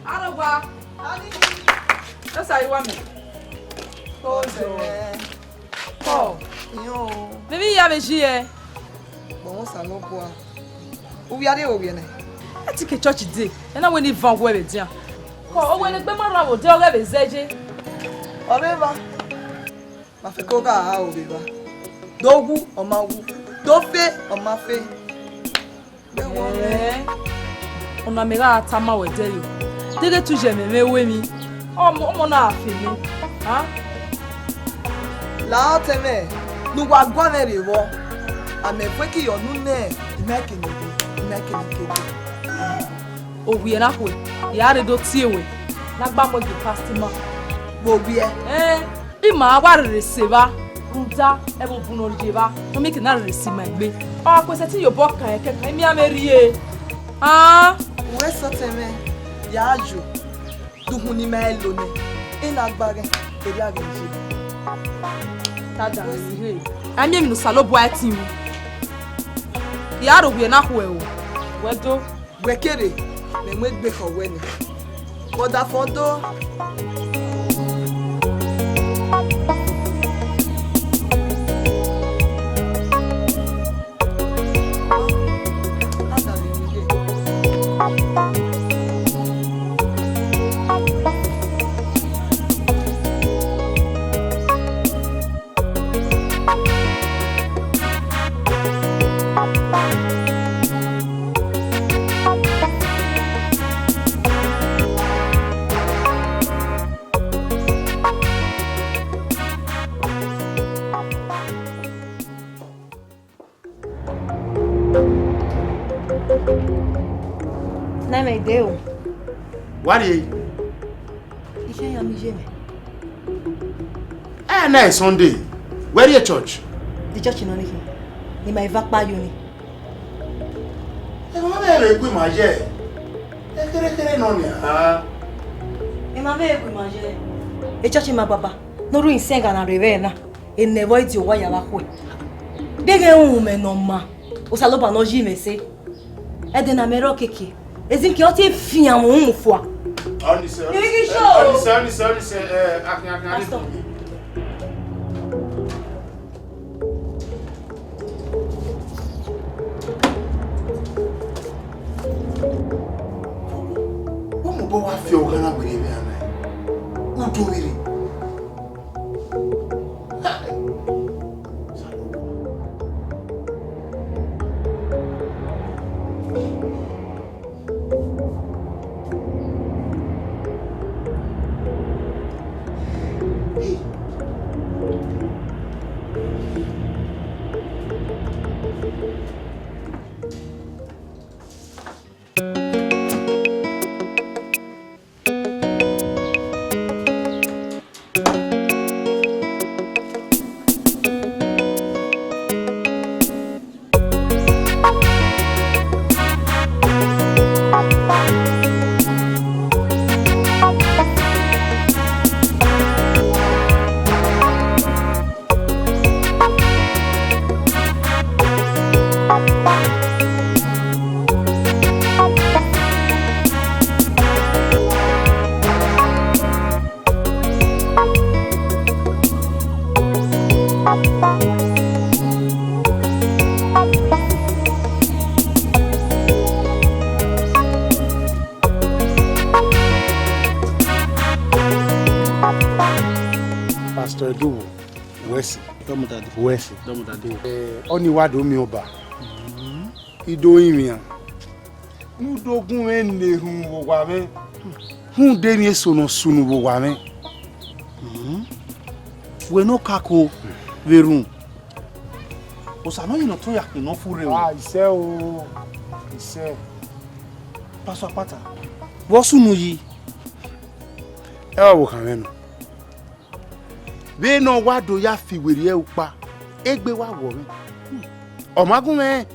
Arogba. Esa iwa mi. Ojo. Kọ. Iyo. Baby, ya vbe ji ẹ. Gbọmọ Osanobua. U vbe a rrie vbe owiẹ nẹ? Ẹ ti ke church dee, ẹ na wẹ ne I van owẹ vbe edian. Kọ, owẹ ne egbe ma rran vbe odẹ ọghẹ vbe zẹ ye. Ọ rre evba. Ma fẹko gha aro vbe evba. Do wu, ọ ma wu. Do fe, ọ ma fe. Gbe wọ nẹ. Ẹẹ, ọna mẹ gha tama ruẹ ẹdẹrriọ. Deghẹ te u ye ẹmwẹ mwẹ ru emwi, ọmọ, ọmọ na gha fe mẹ. A? La otọ mwẹ ne uwa guan mwẹ rre vbọ, a mẹ fuẹn ke yọ ne u nẹ, I ma kele rre, I ma kele kele. Ovbi ẹre na khuẹ, I ra rhe do tie ruẹ, ne a gba mu ẹdẹ past ma. Vbe ovbi ẹre? Ẹn, I ma wa rherhe sẹ evba, rhunmwuda ẹvbo bun ne ọ rre evba, ne ọ miẹn ke na rherhe sẹ ima egbe. Ọ gha ku sẹtin ye obọ kan ẹkẹkan, imian mwẹ rrie. An. Uwẹ sẹ otọ mwẹ, ya yo. Dukhun ne ima i lo nẹ, I na gba ghẹ, erriọ a ghi ye. Ta danmwẹ rre. A miẹn emwi ne Osanobua ẹtin ru. I ra rhe ovbi ẹre na khuẹ o. Wẹ do. Wẹ kere, mẹ mu egbe khọ wẹ nẹ. Vbe ọdafọn do. Ne mẹ dee o. Wa rrie? Isan iran miẹn iye mwẹ. Ẹ na Sunday, wẹ rrie church? The church nọ ni khin, ne ima eva kpa yo ni. Emwa ne rre gu ima ye, ekherekhere nọ nian. Emwa vbe gu ima ye. Echọchị ima baba, ne ọ rhie isẹn gha na rre vbe na, enẹ vbe ọ i di owa ya vbe akhuẹ. Deghẹ uhunmwu mẹ ne ọ ma, Osanobua ne ọ yi mwẹ ẹse. Ẹdẹ ne a mẹ rre ọkiekie, ezinke ọ te fian mwẹ uhunmwu fua. Ọnise, Igi ọnise, show. Ọnise, ọnise, ọnise, eh, akhin, akhin, akhin. Pastor. Vbọ mobọ wa fi ọghan na werriẹ vbe a na? Udu vberriọ. Pastor Eduwo, wẹ si. Dọmodade. Wẹ si. Dọmodade. Eh, ọni wa do miẹn ọba. I do rinmwian. Ne u do gu mwẹ ne erhunmwu vbe owa mwẹ. Rhunmwuda emwi eso ne ọ sunu vbe owa mwẹ. Wẹ ne ọ ka ko vbe erhunmwu. Osa nọ yẹn ne ọ tọn ya khin ne ọ furre o. Ah, isẹ o. Isẹ. Pastor Akpata, vbe ọ sunu yi? Ẹ wa vbe okhanmwẹ nọ. Vbene ọ wa do ya fi werriẹ ukpa, egbe wa wọ mwẹ. Ọ ma gun mwẹ.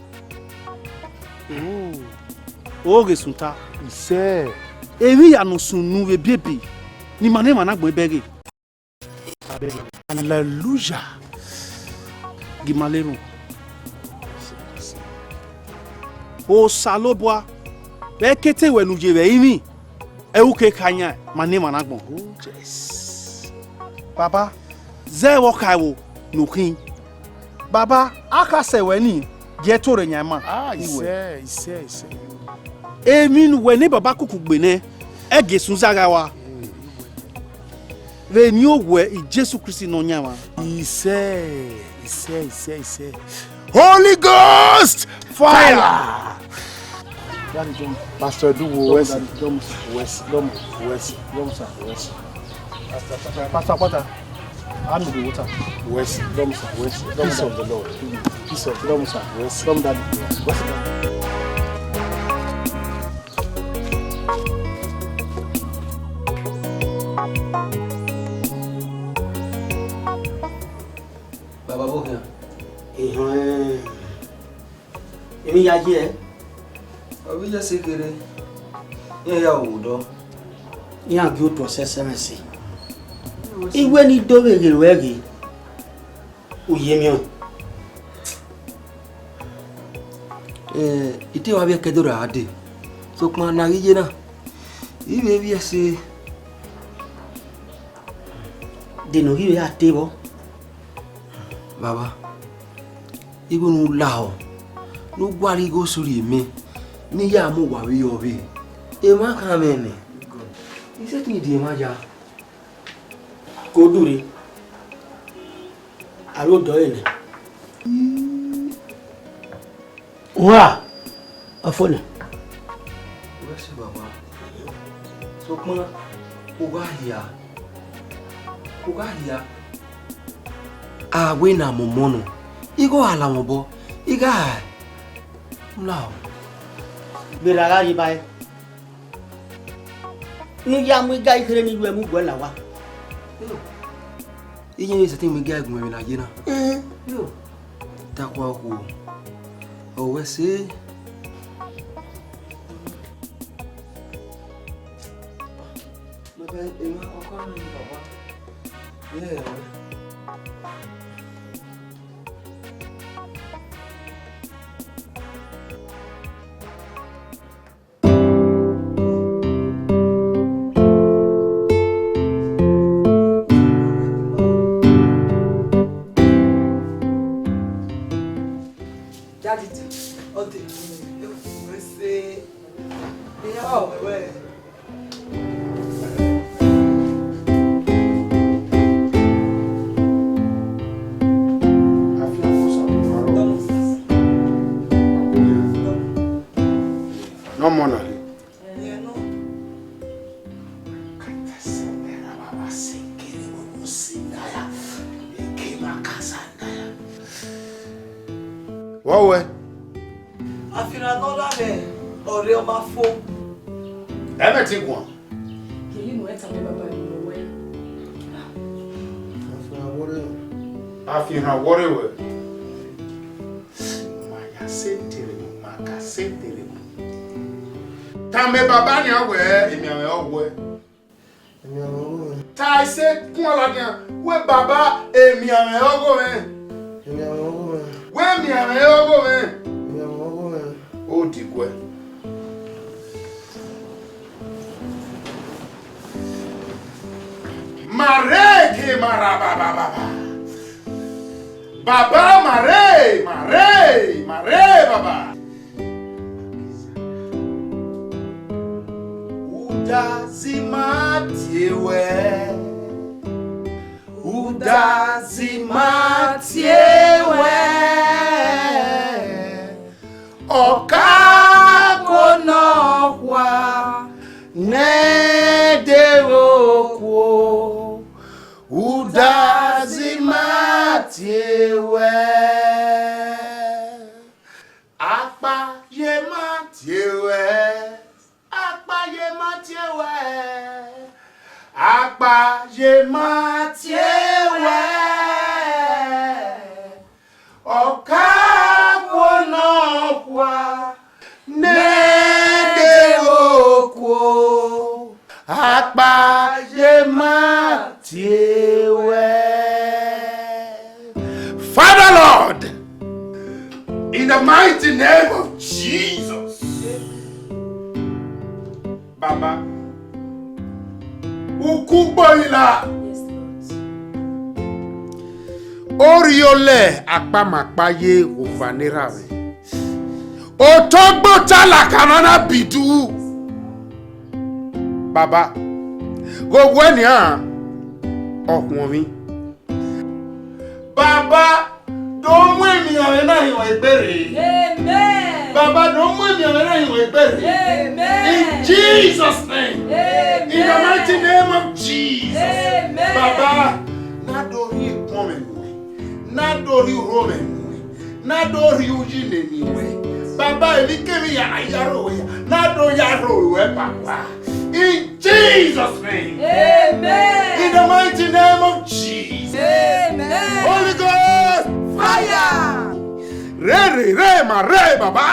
O ghe sunu ta. Isẹ. Emwi hia ne ọ sunu vbe ebiebi, ne ima ne emwa na gbẹn bẹghe. Hallelujah. Gie ima le erhunmwu. Osanobua, vbe ẹkete ruẹ ne u ye vbe ẹrinmwi, ẹ u ke kha yan ma ne emwa na agbọn. Oh, yes. Baba, zẹ vbe ọ kha ẹvbo ne u khin. Baba, akhasẹ ruẹ ni, gie ẹto rẹ yan ima. Ah, isẹ, isẹ, isẹ. Emwi ne uwẹ ne baba kuku gbe nẹ, ẹ gie sun zagha rua. Vbe eni owẹ Jesu Kristi Nọyaẹnmwa. Isẹ, isẹ, isẹ, isẹ. Holy Ghost fire! Pastor Eduwo, wẹ si. Dọmọ, sir. Wẹ si. Dọmọ, wẹ si. Dọmọ, sir. Wẹ si. Pastor Akpata, hand me the water. Wẹ si. Dọmọ, sir. Wẹ si. Peace of the Lord. Peace of, dọmọ, sir. Wẹ si. Dọmọ, daddy. Wẹ si. Baba vbe okhian. Ehẹn. Emwi ya ye ẹe? Ọ vbe ya ẹse kherhe, iran ya ru odọ. Iran gie otu ọsẹsẹ mwẹ ẹse. Iwẹ ne I do vbe ghe ruẹ ghe, u ye miẹn ọẹn. Eh, I te wa vbiẹ ke ẹdẹ ra dee, sokpan ne a ghi ye na, I vbe vbiẹ ẹse de ne ọ ghi vbe ya te vbọ. Baba, igho ne u lahọ, ne u gualọ igho sunu rhie mẹ, ne I ya mu owa vbe yọ vbe emwa khan mwẹ nẹ. I sẹtin rhie emwa ya. Ke odure, a ru odọ ẹre nẹ. Uwa, ọ fo nẹ. Wẹ si baba. Sokpan, u gha hia. U gha hia. A wẹ ne a mọmọ nọ, igho a la mwẹ obọ, I gha la o. Vbe erha gha rhie ba ẹe. Ne u ya mu iga ikherhe ne I ru ẹmwẹ uguẹ la owa. Iye ne sẹtin mu iga gun ẹmwẹ na ye na. Ẹn. Yo. Takua okhuo. Ọ wẹ ẹse. Ne Ẹ, emwa ọkọ mwẹ ni, baba. Yeah. Daddy, ọ dee, ẹ, wẹ sẹ, ẹ, ọ, wẹ. Ne ọmọ na rre. Vbọ wẹ? Afian ne ọ ra mwẹ ọre ọ ma fo. Ẹmwẹ te guan. Kele ne uwẹ tama baba ne ọ wẹ. Afian wọrẹ wẹ. Ma ya sẹ tere mu, ma ka sẹ tere mu. Tama baba nian wẹ, emianmwẹ ọ wẹ. Emianmwẹ ọghe mwẹ. Ta ẹse kun ladian, wẹ baba, emianmwẹ ọghe mwẹ. Emianmwẹ ọghe mwẹ. Wẹ emianmwẹ ọghe mwẹ. Emianmwẹ ọghe mwẹ. Odiguẹ. Ma rre ke ma ra ba ba ba ba. Baba, ma rre, ma rre, ma rre, baba. Udazi ma tie wẹ, udazi ma tie wẹ, ọkaokuo nọkhua ne deghẹ okuo, udazi ma tie wẹ. Akpa ye ma tie wẹ, akpa ye ma tie wẹ, akpa ye ma tie wẹ. Ọkaokuo nọkhua ne deghẹ okuo, akpa ye ma tie wẹ. Father Lord, in the mighty name of Jesus. Baba, ukugbo ila. Yes, Lord. Orhiọlẹ akpamakpa ye owa ne erha mwẹ. Otọgbo ta laka na na bidu. Baba, ghe owẹ nian, ọ khuọnmwi. Baba, do mu emianmwẹ na hin ruẹ egbe rre. Amen. Baba, do mu emianmwẹ na hin ruẹ egbe rre. Amen. In Jesus' name. Amen. In the mighty name of Jesus. Amen. Baba, na do rhie ekpọnmwẹ nuẹn, na do rhie urhomwẹ nuẹn, na do rhie uyi nene ruẹ. Baba, emwikemwi ya na ya rre ruẹ, na do ya rre ruẹ, Papa. In Jesus' name. Amen. In the mighty name of Jesus. Amen. Holy Ghost, fire. Re, re, re, ma re, baba.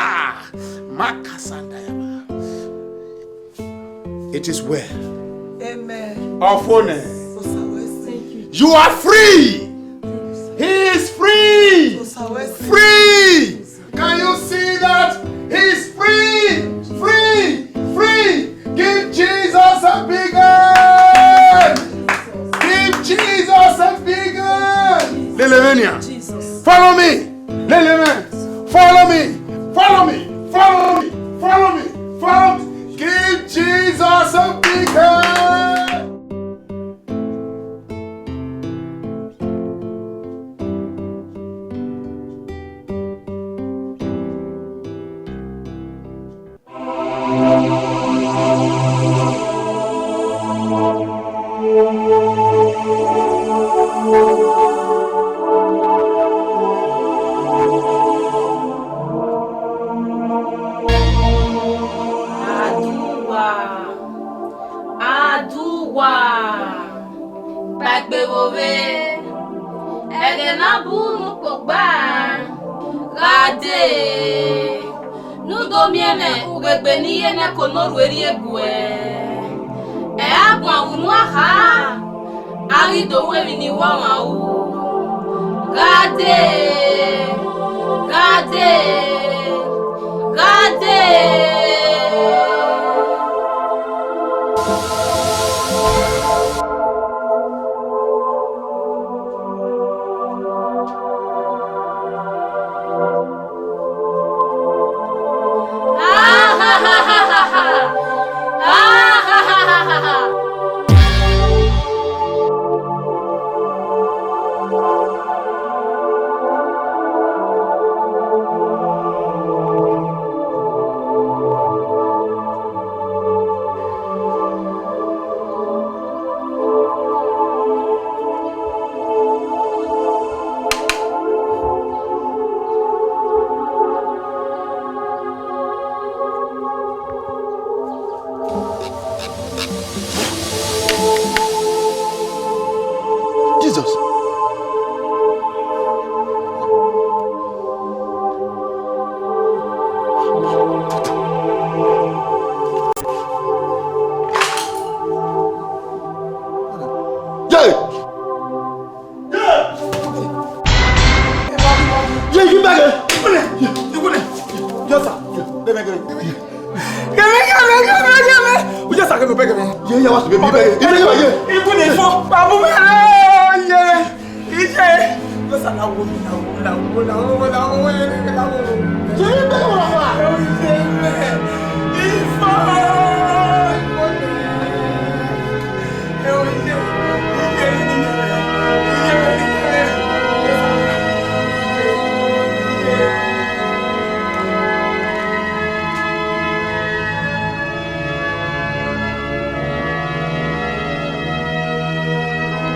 Makasandayaba. It is well. Amen. Ọfone. Osa wẹ sẹ. You are free. He is free. Osa wẹ sẹ. Free. Can you see that? He's free, free, free. Give Jesus a big hand. Give Jesus a big hand. Lele mwẹ nian. Follow me. Lele mwẹ. Follow me. Follow me. Follow me. Follow me. Follow me. Give Jesus a big hand. Aduwa, aduwa, kpaegbe vbe ovbe, ẹghẹ ne a bu unu kpokpa gha dee, ne u do miẹn mwẹ ughegbe ne I ye ne ẹko ne orhu erriegbuẹ. Ẹ a guan unu a kha, a ghi do ru emwi ne I wẹ ọmwa ru. Gha dee, gha dee, gha dee. Jesus. Yeah! Ye, ye, bẹgẹ. Ikune, ikune. Yes, sir. Bẹgẹ, bẹgẹ. Gẹmẹ, gẹmẹ, gẹmẹ, gẹmẹ. U yes, sir, gẹmẹ, bẹgẹ. Ye, ye, wa sẹ, bẹgẹ, bẹgẹ. Ikune, ye. Ikune, ifo. Babu mẹ, ye. Ije. Yes, sir, la wo, la wo, la wo, la wo, la wo, la wo. Ye, bẹgẹ, wa, wa. Ije, ifo. Ifo.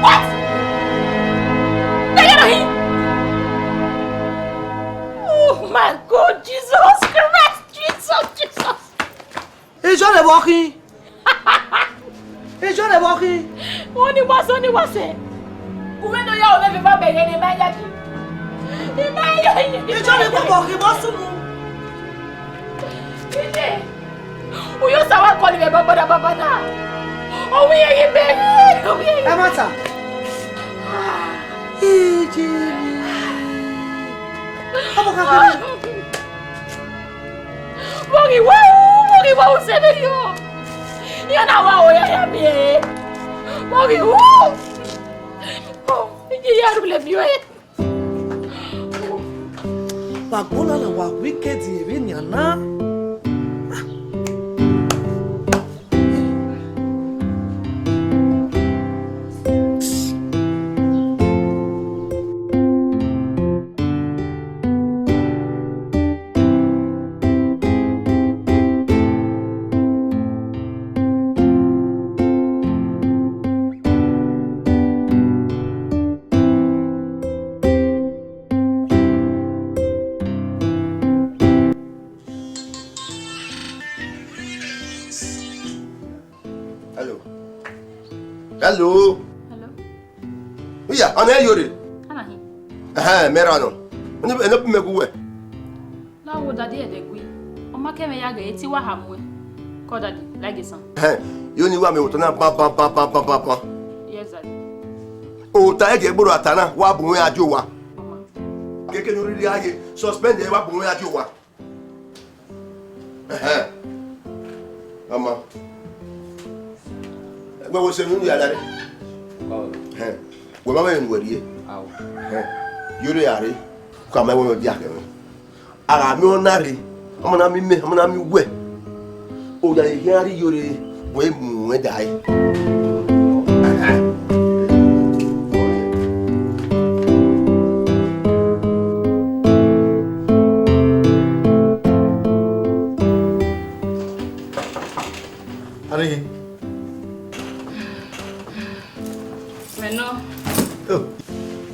What? They are not here. Oh my God, Jesus Christ, Jesus, Jesus. Ijọne vbe ọ khin? Ijọne vbe ọ khin? Ọni wa sẹ, ọni wa sẹ. Uwẹ ne ọ ya ove vbe eva bẹghe ne ima ya yi. Ima ya yi. Ijọne vbe ọ khin vbe ọ sunu? Ije. Uyo sa wa kọni vbe baba na, baba na. Owiẹ yi bẹghe, owiẹ yi. Ẹ ma ta. Ije. Ọmọ kan kọni. Vbọ ghi wa ru, vbọ ghi wa ru sẹ vberriọ? Iran na wa ru ya ya miẹn. Vbọ ghi ru? Iye ya ru lẹ miẹn. Wa gbọna na wa wicked vbe nian na. Hello. Hello. Hello. Iya, ọna ẹ yore? Ana hin. Ẹhẹn, mẹ ra nọ. Ọni ẹ nọ bu mẹ gu wẹ. La wo daddy ẹdẹ gui. Ọ ma kẹ mwẹ ya ghe, eti wa ha muẹn. Call daddy, like esan. Ẹhẹn, yo ni wa mẹ otọ na ban ban ban ban ban ban ban. Yes, daddy. Ota ẹgẹ gboro ata na wa bu mwẹ ajo wa. Mama. Keke ne u rhirhi a ye, suspend ẹre wa bu mwẹ ajo wa. Ẹhẹn. Mama. Wẹ wo sẹ ne unu ya dare? Ẹhẹn. Wẹ ma vbe ne uwẹ rrie? Ao. Ẹhẹn. Yore a rre. Ka ma wẹ ọ dia kẹ mwẹ. A gha miẹn ọna rre, ọmọ na miẹn imẹ, ọmọ na miẹn uwẹ. Oya ye khian rri iyore, wẹ mu ẹn dae. Arighi. Mẹ nọ. Oh,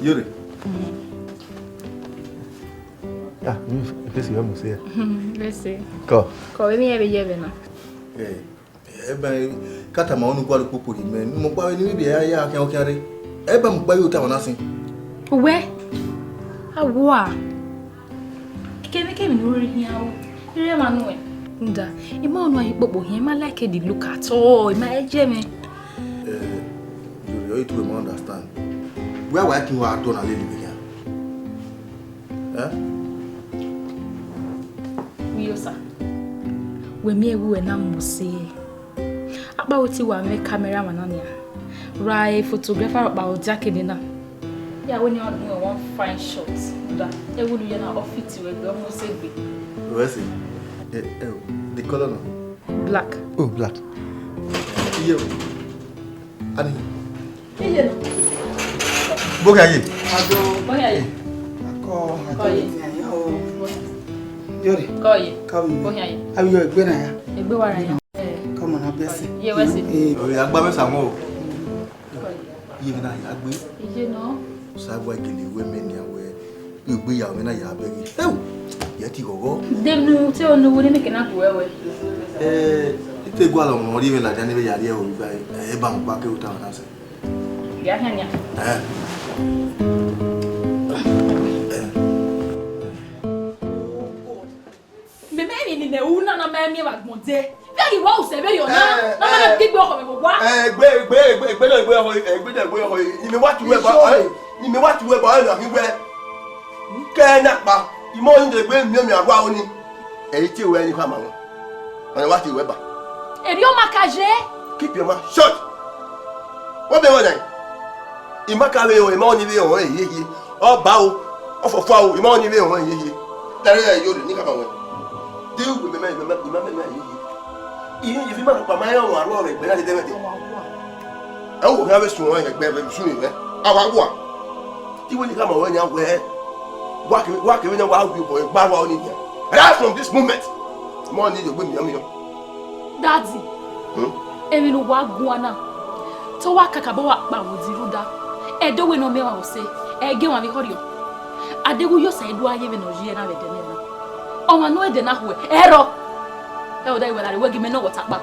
Yore. Ah, mi face yọ mu se. Vese. Kọ. Kọ, vbe mi yẹ vbe yẹ vbe na. Eh, ẹ ba ka tama unu gualọ ukpokpori mẹ, ne mẹ ọkpa vbe ne I vbe ya ya khian khian rre. Ẹ ba mu kpa ye otọ na sin. Uwẹ, a wa. Kevbe kevbe ne u rre khian o, I rre emwa nuẹn. Nda, I ma ọnọ ikpokpo hian, I ma like the look at all, I ma ẹjẹ mwẹ. Eh, Yori, ọ i tu ma understand. Wẹ wa ki wa do na lele vbe khian? Eh? Uyosa, wẹ miẹn ẹvbo ruẹ na mu ose. Akpawẹ te wa mwẹ camera mwa na nian. Ra e photographer ọkpa ọ dia kene na. Ya wẹ ne ọ do one fine shot. Da, ẹvbo ne u ye na, ọ fit wẹ gbe, ọ mu ose gbe. Wẹ sẹ, eh, eh, the color na? Black. Oh, black. Iye o. Ani. Iye no. Bogha ye. Ado. Bogha ye. Akọ. Kọ ye. Yori. Kọ ye. Come. Bogha ye. Abi yo egbe na ya. Egbe wa ra ya. Eh. Come on, abi ẹse. Ye wẹ sẹ. Eh. Oya gba mẹ sa mọ o. Kọ ye. Iye na ya gbe. Iye no. Sa wa gele wẹ mẹ ni awẹ. Egbe ya mẹ na ya bẹghe. Ewu. Ye ti ghọghọ. Dem nu te onu wo ne me kena ku wẹ wẹ. Eh, ite gua lọ mọ ri mẹ ladian ne vbe ya rrie ẹvbo vbe igba, eh, ba mu gba ke uta na sẹ. Ya hia nia. Eh. Eh. Mẹ mẹ ni ni nẹ u na na mẹ miẹn vbe agbọn dẹ. Vẹ ghi wa usẹ vberriọ na, eh, na mẹ eh, ghi gbe ọkhọ mwẹ vbe owa. Eh, gbe, gbe, gbe, gbe, gbe, gbe ọkhọ, eh, gbe, gbe ọkhọ, eh, ni mẹ wa tu wẹ ba, eh, ni mẹ wa tu wẹ ba, eh, na ghi wẹ. Kẹ na kpa, imọ ni de gbe miẹn miẹn arua oni. Ẹ i tie wẹ ni khama wọn. Ọna wa tie wẹ ba. Erriọ ma ka ye. Keep your mouth shut. Wọ́n bẹ wọn nẹ. Ima ka vbe wọn, ima ọni vbe wọn ehiehie. Ọba o, ọfọfua o, ima ọni vbe wọn ehiehie. Dare ya yo ni ka ba wọn. Di u mẹ mẹ mẹ mẹ mẹ mẹ ehiehie. Iye iye fi ma pa ma ya wọn arọ rẹ gbẹ na de dẹmẹdẹ. Ẹ wo hia vbe sun wọn ẹgbẹ vbe sun rẹ. A wa gua. Iwe ni ka ma wẹ yan wẹ. Wa ke wa ke na wa wi obọ gba wa oni nia. Right from this moment. Mo ni yo gbe mi mi. Daddy, hmm? Emwi ne uwa guan na, te ọ wa kakabọ wa kpa vbe odi rhunmwuda, ẹdẹ wẹ ne ọ miẹn ọmwa ose, ẹ i gie ọmwa vbe họrriọ. Adeghẹ Uyosa i do a ye vbene ọ ye na vbe ẹdẹ nẹ na. Ọmwa ne ọ ẹdẹ na khuẹ, ẹ rrọọ. Ẹ odẹ wẹ lare wẹ gie mẹ nọ wẹ ọta kpa.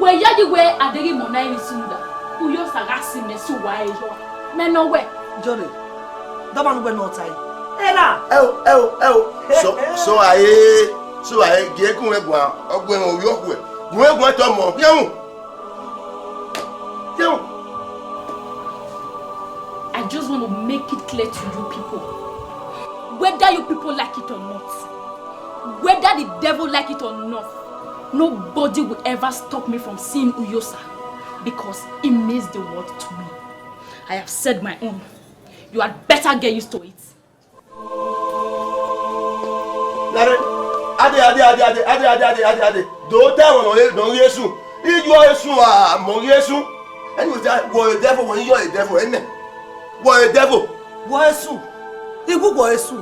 Wẹ yayi wẹ adeghẹ imẹ na i vbe sunu da, Uyosa gha si mẹ si uwa ẹre yọ. Mẹ nọ wẹ. Jọre, dọmọ ne uwẹ nọ ọta ẹre. Ẹ na. Ẹ o, ẹ o, ẹ o. So, so aye, so aye, gie gun wẹ guan, ọ gu ẹmwẹ ovbi ọkhuẹ. Gun wẹ guan tọ mọ, hiẹn mu. Hiẹn mu. I just want to make it clear to you people, whether you people like it or not, whether the devil like it or not, nobody will ever stop me from seeing Uyosa because he means the world to me. I have said my own. You had better get used to it. Lare, ade, ade, ade, ade, ade, ade, ade, ade. Do tẹ wọn nọ, nọ Jesu. Ijo Jesu a, mọ Jesu. Ẹni wẹ ta, wọ devil, wọ yọ devil, ẹnẹ. Wọ devil. Wọ Jesu. Igu wọ Jesu.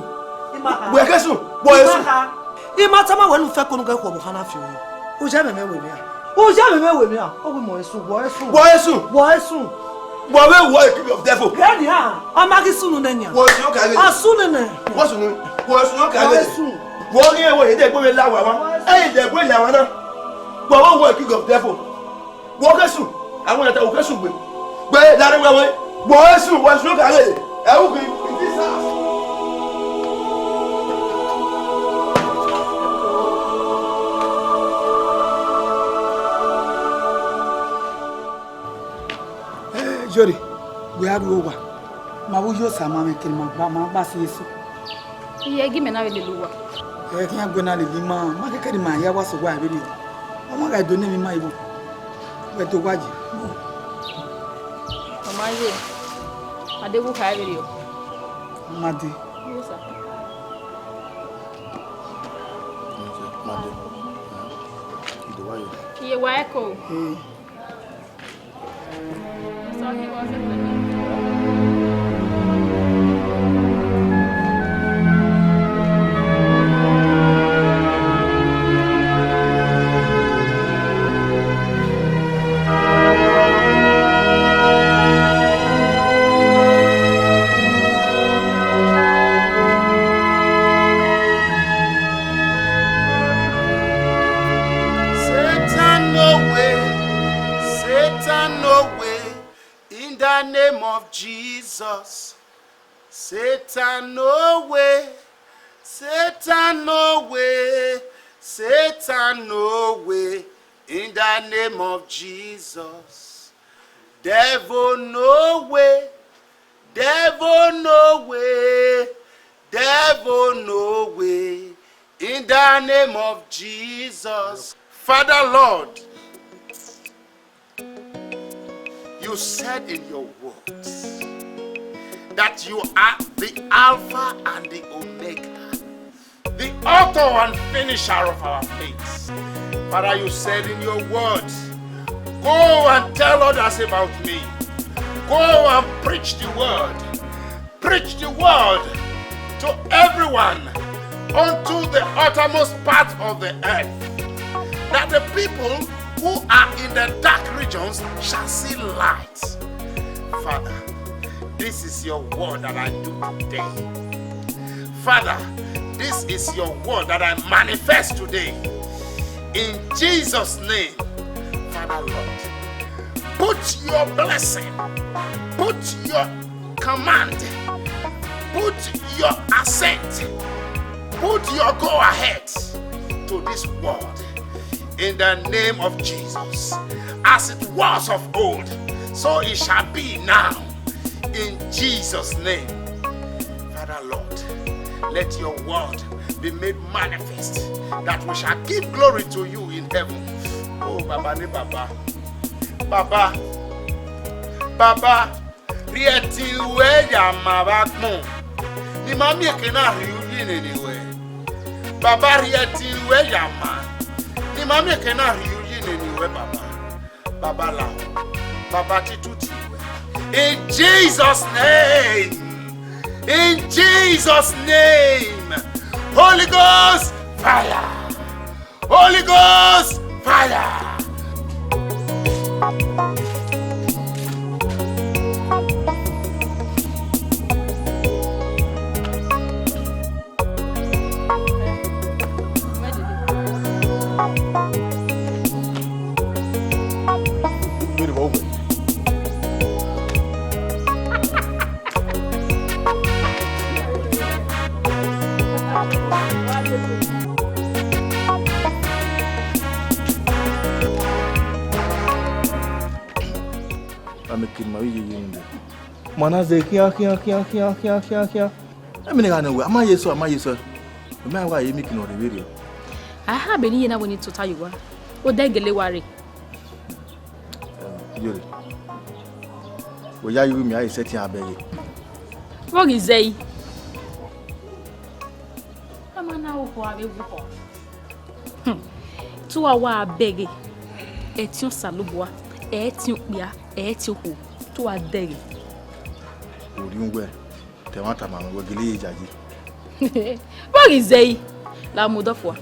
Ima ha. Wẹ Jesu, wọ Jesu. Ima ha. Ima tama wẹ ne u fẹ konu gẹ khuọbọ hana fi oyi. U ya mẹmẹ wẹ mia. U ya mẹmẹ wẹ mia. Ọ wẹ mọ Jesu, wọ Jesu. Wọ Jesu. Wọ Jesu. Wọ vbe wọ a king of devil. Gẹ nia, a ma ghi sunu nẹ nia. Wọ sunu ka ghe. A sunu nẹ. Wọ sunu. Wọ sunu ka ghe. Wọ Jesu. Wọ ghi wọ ede gbe la wa wa. Ede gbe la wa na. Wọ vbe wọ a king of devil. Wọ Jesu. Àwọn ẹ̀ta wọ Jesu gbe. Gbe dare wẹ wẹ. Wọ Jesu, wọ sunu ka ghe. Ẹ wù kí n ti sá. Eh, Jori, wẹ a ru owa. Ma vbe Uyosa ma mwẹ kere ma gba, ma gba si eso. Iye gi mẹ na vbe lele uwa. Ẹ khian gbe na lele ima, ma kẹkẹ ni ma ya wa sẹ owa vberriọ. Ọmwa gha do ne emwi ima ivbo. Wẹ do wa yi. Ọ ma ye. Adeghẹ u kha vberriọ. Ma de. Uyosa. Ma de. Ido wa yo. Iye wa ẹko. Eh. Satan, no way. Satan, no way. In the name of Jesus. Satan, no way. Satan, no way. Satan, no way in the name of Jesus. Devil, no way. Devil, no way. Devil, no way. In the name of Jesus. Father Lord, you said in your words that you are the Alpha and the Omega, the author and finisher of our faith. Father, you said in your word, "Go and tell others about me. Go and preach the word. Preach the word to everyone unto the uttermost part of the earth, that the people who are in the dark regions shall see light." Father, this is your word that I do today. Father, this is your word that I manifest today. In Jesus' name, Father Lord, put your blessing, put your command, put your assent, put your go ahead to this world in the name of Jesus. As it was of old, so it shall be now in Jesus' name. Father Lord, let your word be made manifest that we shall give glory to you in heaven. Oh, Baba ni Baba. Baba, Baba, rhie ẹtin ruẹ ya ma vbe agbọn, ne ima miẹn eke na rhie uyi nene ruẹ. Baba, rhie ẹtin ruẹ ya ma, ne ima miẹn eke na rhie uyi nene ruẹ, Baba. Baba lahọ, Baba tutu tie ruẹ. In Jesus' name, in Jesus' name, Holy Ghost fire. Holy Ghost fire! Ameke ma vbe yeye nde. Ma na zẹ khian khian khian khian khian khian khian. Emwi ne gha nọ wẹ, a ma ye sẹ, a ma ye sẹ. Mẹ ma wa ye mic ne ọ rre vberriọ. A ha beni iye na wẹ ne I tota ye owa. Odẹ gele wa rre. Em, Iyore. Wẹ ya ye uwu mẹ, a ye sẹtin a bẹghe. Vbọ ghi zẹ yi? A ma na okhuo avbe wu khọ. Hmm. Te uwa wa bẹghe, ẹtin Osanobua, ẹtin okpia, ẹtin okhuo, te uwa dẹghe. Orhiọn uwẹ, te ẹmwata ma mwẹ, wẹ gele ye yayi. Vbọ ghi zẹ yi? La mu odọ fua,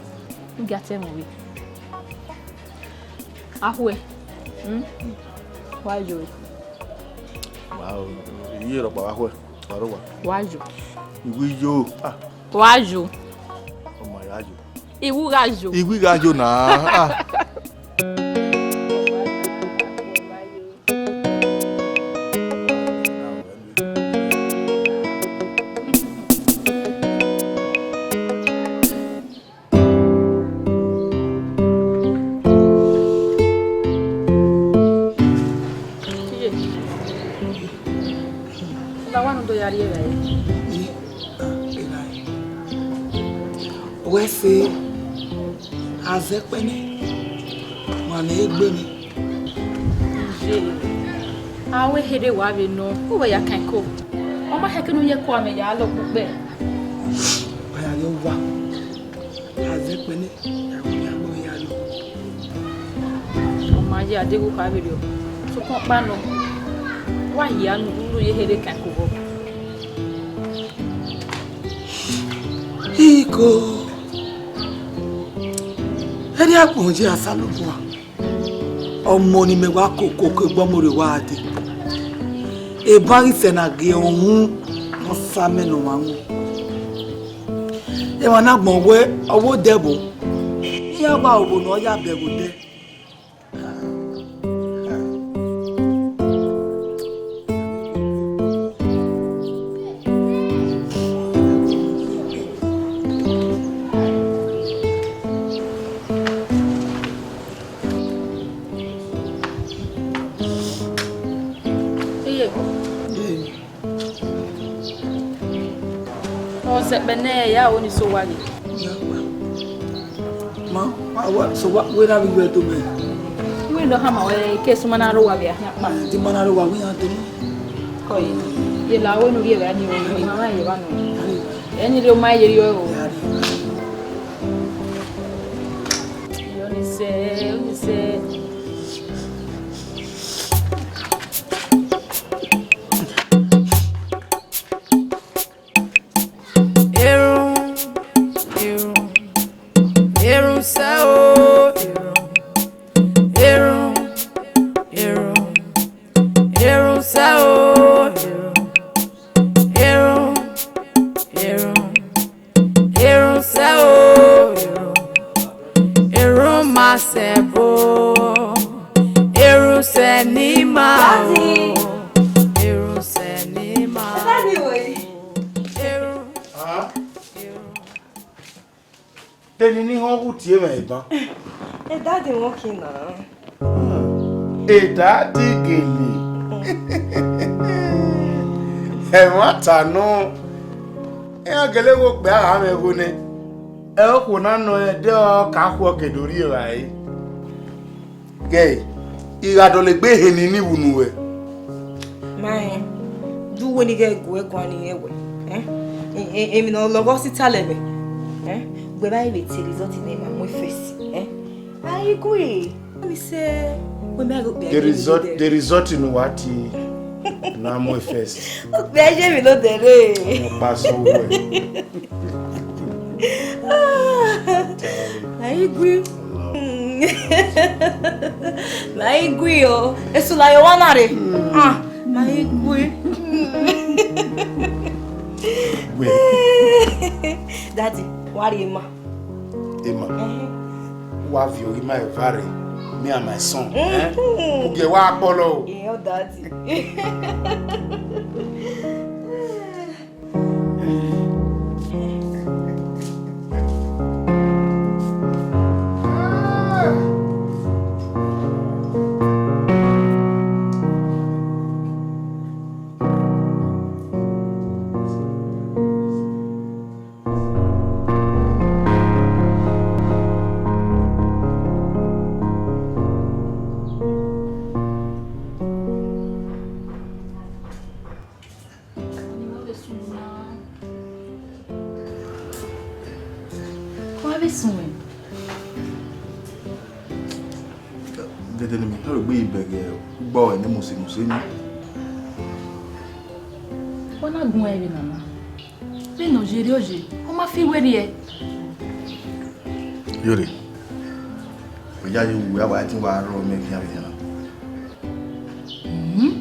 u gia te ẹmwẹ ọvbehe. Akhuẹ, hmm? Wa yo. Wa o, iye rhọkpa vbe akhuẹ, wa rre owa. Wa yo. Iwu yo, ah. Wa yo. Ọma ya yo. Iwu gha yo. Iwu gha yo na. Ah. Iye. La wa ne u do ya rrie evbare. Wẹ sẹ, a zẹ kpẹ nẹ, ma nẹ egbe nẹ. Iye, a wẹ here wa vbe nọ, u wẹ ya kan ẹko. Ọ ma khẹke ne u ye ẹko amẹ ya lọ kpukpẹ. Ọ ya rrie owa, a zẹ kpẹ nẹ, a wẹ ya gbe ya rrie. Ọ ma ye adeghẹ u kha vberriọ, sokpan ọkpa nọ, wa hia ne u ye here kan ẹko vbọ. Iko, erriọ agbọn ye Osanobua, ọmọ ne imẹ wa koko ke egbe ọmọ rre wa dee. Eban ghi sẹ ne a gie uhunmwu ne ọ sa amẹ ne ọmwa ru. Emwa na gbọn wẹ ọ vbe odẹ ẹvbo, iran wa ru obo ne ọ ya bẹghe odẹ. Ọ sẹ kpẹ nẹ ya ro ni so wa ghe. Ma, wa, wa, so wa, wẹ na vbe iwẹ do mẹ. Wẹ nọ hama wẹ ke suma na ro wa vbe ahian kpa. Di ma na ro wa, wẹ iran do mẹ. Kọ ye, ye la wẹ nu rhie vbe a ni ro, ma ma ye vba nọ. Ẹni rhie ma ye rhie o. Yo ni sẹ, yo ni sẹ. Erhunmwu, erhunmwu, erhunmwu sẹ o, erhunmwu, erhunmwu, erhunmwu, erhunmwu sẹ o, erhunmwu, erhunmwu, erhunmwu, erhunmwu sẹ o, erhunmwu, erhunmwu ma sẹ bo, erhunmwu sẹ ne ima o, erhunmwu sẹ ne ima o. Erhunmwu. Ah. Te eni ni họn ghu tie mwẹ eban. Edadi wọn khin na. Edadi gele. Ẹmwata nọ. Iran gele wo kpẹ a gha mwẹ igho nẹ. Ẹ okhuo na nọ ẹdẹ ọ ka khuọ ke do rri evbare. Gẹ, I gha dọlegbe ehe ni ni vbe unu ruẹ. Ma rẹn, de uwẹ ni ghẹ gu ẹre guan ni rẹn wẹ, eh? E- e- emwi ne ọ lọghọ sẹ italẹ mwẹ, eh? Wẹ ma vbe te result ne ima mu first, eh? A i gu ẹre. Ọ ni sẹ, wẹ ma ghe okpia The ye emwi result, nodẹ. The result ne uwa tie na mu first. Okpia ye emwi nodẹ rre. Ọmọ kpa sẹ uwẹ. Ma i gu. Ma i gu o. Esu la ye owa na rre. Ah, ma i gu. Wẹ. Daddy, wa rhie ima. Emma. Ẹhẹn. Wa viọ ima evbare, me and my son. Eh? Mhm. Ugie wa kpọlọ o. Yeah, daddy. Wa vbe sunu. Dede ne mẹ tọrọ egbe yi bẹghe ugbọ ẹre ne mose mose ni. Wa na gun ẹre vbe nana. Vbene ọ ye rre ọ ye, ọ ma fi werriẹ. Yore, ọ ya ye uwu, a wa tin wa rrọọ mẹ khian vbe nian. Mhm.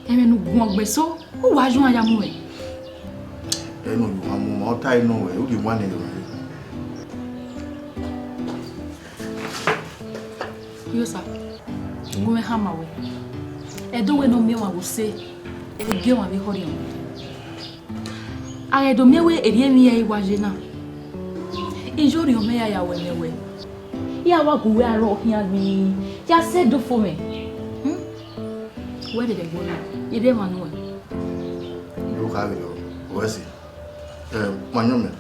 Ẹmwẹ ne u guan gbe eso, u wa juan ya mu ẹre. Ẹre ne u yuan mu ma, ọ ta ẹre nọ wẹ, u ghi wan nẹ rẹ. Yo sir, gu mwẹ hama wẹ, ẹdẹ wẹ ne ọ miẹn ọmwa vbe use, ọ gie ọmwa vbe họrhiọn. A ghẹ do miẹn wẹ erriọ emwi hia i wa ye na, iyore ọmọ ya ya wẹ mẹ wẹ, ya wa gu wẹ arọ khian gbi, ya sẹ do fo mwẹ. Hmm? Wẹ rherhe ẹguọnọ, I rre emwa nuẹn. Yo kha vberriọ, wẹ si. Eh, ma yọn mẹ.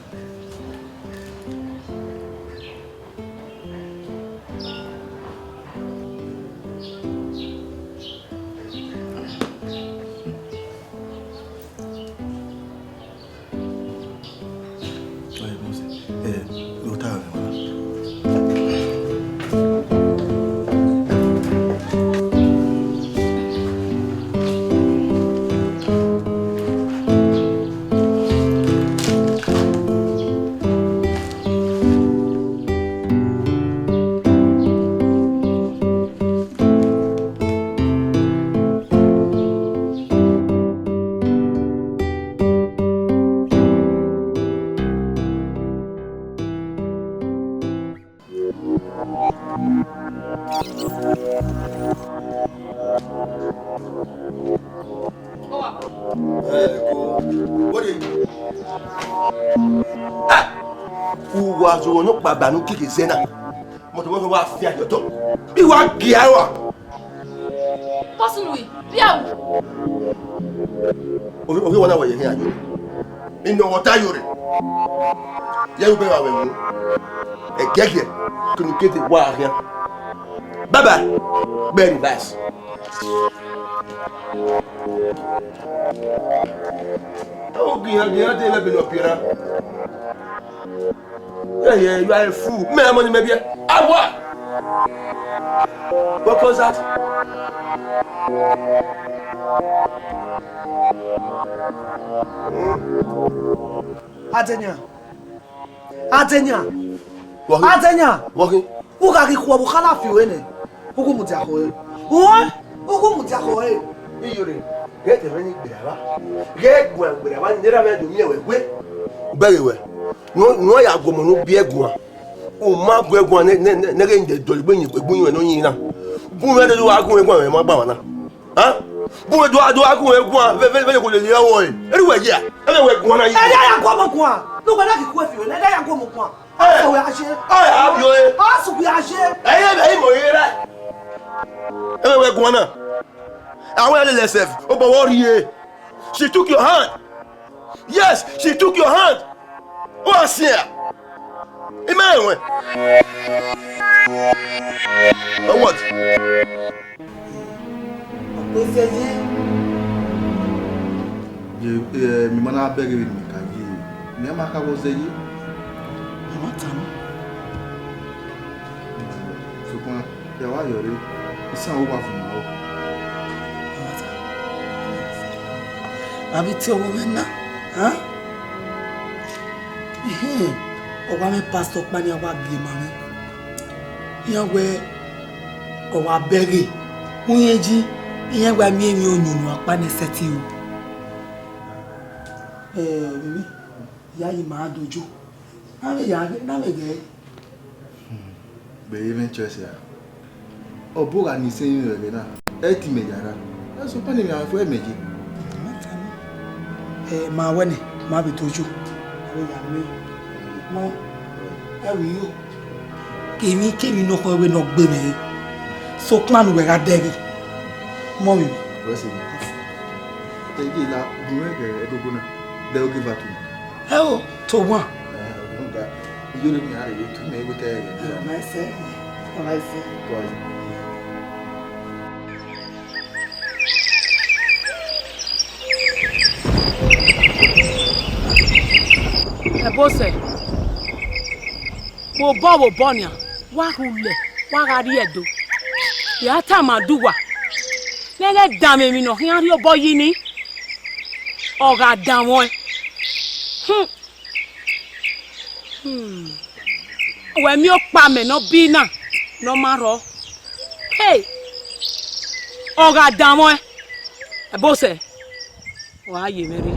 Uwa zọghọ ne ọ kpa ba ne u kike zẹ na. Mọtọ vbọ wa fi ayọtọ. I wa gie aro a. Boss Louis, vbe a ru? Ovbi, ovbi owa na wẹ ye khian yo. Inu ọta yo re. Ye ru bẹghe avbe wu. Ẹgiẹgiẹ, kunu kete wa khian. Bye bye. Very nice. Ogian, gian de lẹ bele ọpia na. Yeah, yeah, you are a fool. Me, I'm on my beer. I what? What was that? Adenia. Adenia. What? Adenia. What? U gha ghi khuọ vbe u kha na fi ore nẹ, u gu mudia khọe. Uẹn, u gu mudia khọe. Iyore, ghẹ te mwẹ ni gberra vba. Ghẹ guan gberra vba, ne erha mwẹ do miẹn wẹ we. U bẹghe wẹ, ne u, ne u ya gu ọmọ ne u biẹ guan. U ma gu ẹre guan nẹ, nẹ, nẹ, ne ghẹ dẹ dọlegbe yin egbe uyinmwẹ ne ọ yin na. Gu mwẹ dede, u gha gu mwẹ guan, mwẹ ma gba mwa na. Hẹn? Gu mwẹ do, do gha gu mwẹ guan, vbe, vbe, vbe ne kò lele ọvbọe. Erha uwẹ ya, ẹmwẹ wẹ guan na yi. Ẹ ya ya gu ọmọ guan. Ne uwẹ na ghi khuẹ fi ore nẹ, ẹ ya ya gu ọmọ guan. Ẹ, a sẹ wẹ a ye. Ẹ, a bi ore. A sẹ wẹ a ye. Ẹ, ẹ, ẹ, imọ yẹrẹ. Ẹ, wẹ guan na. Àwọn ẹlẹ́lẹ̀ sef, ó bọ̀ wọ́n rí e. She took your hand. Yes, she took your hand. Ó wá sí ẹ̀. Imẹ ẹ̀wọ̀n. Or what? Ọkpẹsẹ ye. Ye, eh, mi ma na bẹghe vbene mẹ ka ye. Mẹ ma ka vbọ zẹ ye. Mẹ ma tama. Sokpan, ya wa yọ re, isan uwa vumwẹ aro. Mẹ ma tama. Vbe a vbe tie ọvbokhan na, a? Ehẹn, ọ wa mwẹ pastor ọkpa ni a wa gie ma mwẹ. Iran wẹẹ, ọ wa bẹghe, uyẹn ji, iran wa miẹn emwi onyunu ọkpa nẹ sẹtin o. Ẹ, vbene, ya yi ma dojo. Na vbe ya, na vbe ghe. Gbe ye mwẹ choice ra. Ọ bu gha ni sẹ emwi ẹghẹ na, ẹ i te imẹ ya ra. Ẹ sokpan ne emwi a fo ẹmẹ ye. Ẹ, ma wẹ nẹ, ma vbe dojo. Ẹ ya mwẹ. Mọ, ẹ vbe yo. Kemwi kemwi nọkhọ vbe ne ọ gbe mwẹ re, sokpan ne uwẹ gha dẹghe, mọ mwẹ. Wẹ sẹ, ẹ i la gun mwẹ ghe ẹdogbo na, de ogieva tu. Ẹ o, to wan. Ẹ, ọga, iyore mi a rhe vbe tu mẹ, I wẹ te ẹghẹ. Ọ ma sẹ, ọ ma sẹ. Go ahead. Ẹbosẹ, vbe obọ vbe obọ nian, wa rhulẹ, wa gha rrie Ẹdo. Ya tama uwa, ne ẹ ghẹ danmwẹ emwi ne ọ khian rhie obọ yi ni, ọ gha danmwẹ ọẹn. Hmm. Hmm. Wẹ miẹn ọkpa mẹ ne ọ bi na, ne ọ ma rhọ. Hey! Ọ gha danmwẹ ọẹn. Ẹbosẹ, ọ gha ye mwẹ rre.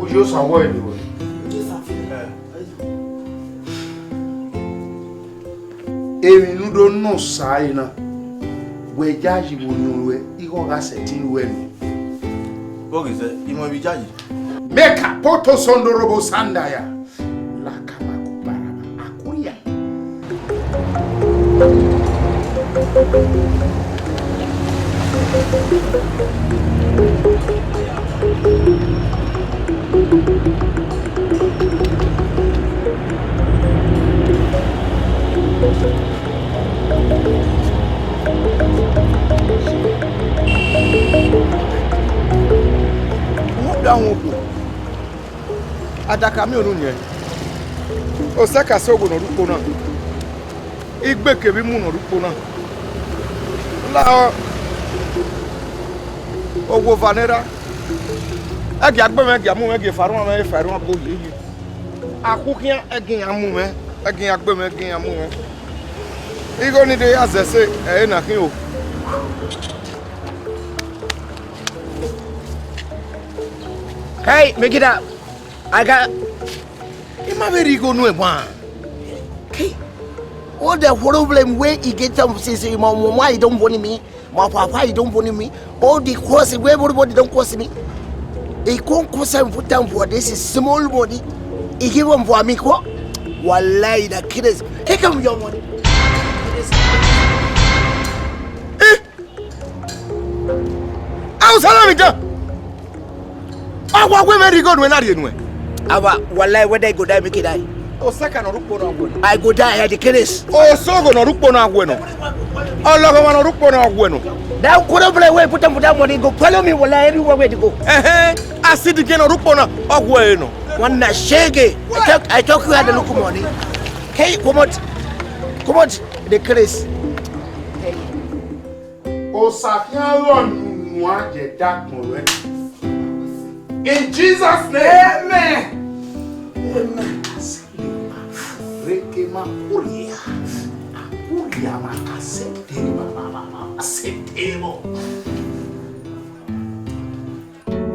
Uyi Osa wọọ eni wẹ. Emwi ne u do nọ Osa ẹre na, wẹ yayi vbe orhiọn ruẹ, ighe ọ gha sẹtin ruẹ nẹ. Vbọghe zẹ, I mwẹ vbe yayi. Mẹ ka poto sọndoro vbe osanda ya. La kama ku baraba, a ku ria. Rhunmwuda uhunmwu okhuo, adaka miẹn unu niẹn, osẹe ka sẹ owo ne ọ rre ukpo na, igbe kevbe imu ne ọ rre ukpo na. Lahọ, owa eva ne erha, ẹ gie agbọn mwẹ, ẹ gie amu mwẹ, ẹ gie efa erhuanmwẹ, efa erhuanegbe ohiẹn. Akhukhian, ẹ gie iran mu mwẹ, ẹ gie iran gbe mwẹ, ẹ gie iran mu mwẹ. Igho ni de ya zẹ ẹse, ẹ i re na khin o. Hey, Megida, I got, I ma vbe rhie igho nuẹn wan. Hey, All the problem wey e get am since my mama e don born me, my papa e don born me, all the curse wey everybody don curse me. E come cause am put am for this small body. E give am for me ko. Wallahi, na craze. Take am your money. Eh! Hausa na vbe dan. Ọ wa wẹ mwẹ rhie igho nuẹn na rhie nuẹn. Awa, wallahi, whether I go die, make I die. Osẹka ne ọ rhie ukpo na wẹ nọ. I go die, I dey craze. Osogho ne ọ rhie ukpo na wẹ nọ. Ọlọghọmwa ne ọ rhie ukpo na wẹ nọ. That problem wey put am for that money go follow me, wallahi, everywhere wey I dey go. Ẹhẹn, asidigẹn ne ọ rhie ukpo na, ọ wẹ nọ. One na shege. I talk, I talk you had a look money. Hey, comot. Comot. Dey craze. Osa khian rọ nuan ye ẹdẹ agbọn ruẹ. In Jesus' name. Amen. Amen. Reke ma kuria. Kuria ma ka se de ma ma ma ma se de mo.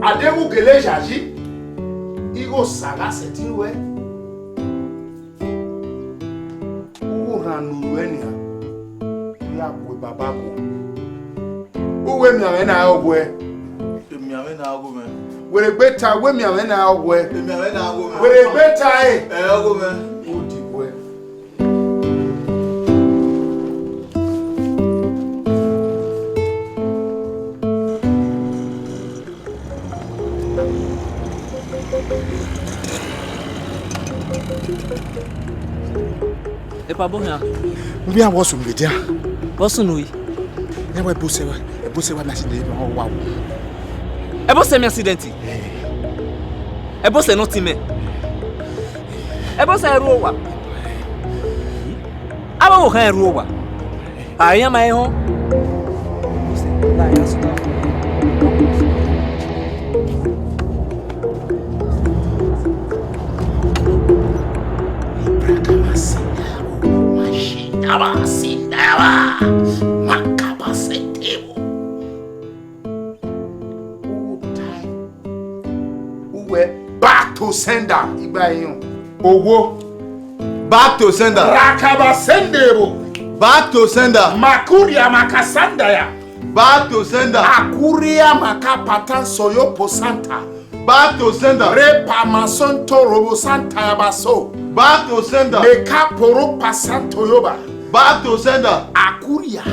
Adeghu gele yayi. Igho Osa gha sẹtin ruẹ. Uwu rhan ne u ruẹ nian, u ya bu baba gho. U wẹ emianmwẹ na re ọghuẹ. Emianmwẹ na ọghe mwẹ. Were egbe ta, u wẹ emianmwẹ na re ọghuẹ. Emianmwẹ na ọghe mwẹ. Were egbe ta ẹre. Ẹ ọghe mwẹ. U di wẹ. Epa, bọ hian? Vbe a wọ sunu vbe dia? Vbọ sunu yi? Ẹ wẹ ẹbosẹ, ẹbosẹ wa na si ne ọ wa wo. Ẹbosẹ mi accident. Ẹbosẹ ne ọ tin mẹ. Ẹbosẹ ru owa. Avbe ọvbokhan ru owa. A i yan ma họn. Uwẹ, back to sender, igba iran. Owo. Back to sender. Rakaba sende ebo. Back to sender. Makuria makasanda ya. Back to sender. Akuria makapata soyo posanta. Back to sender. Repa masonto robo santa ya baso. Back to sender. Meka poro pasanto yoba. Back to sender. Akuria.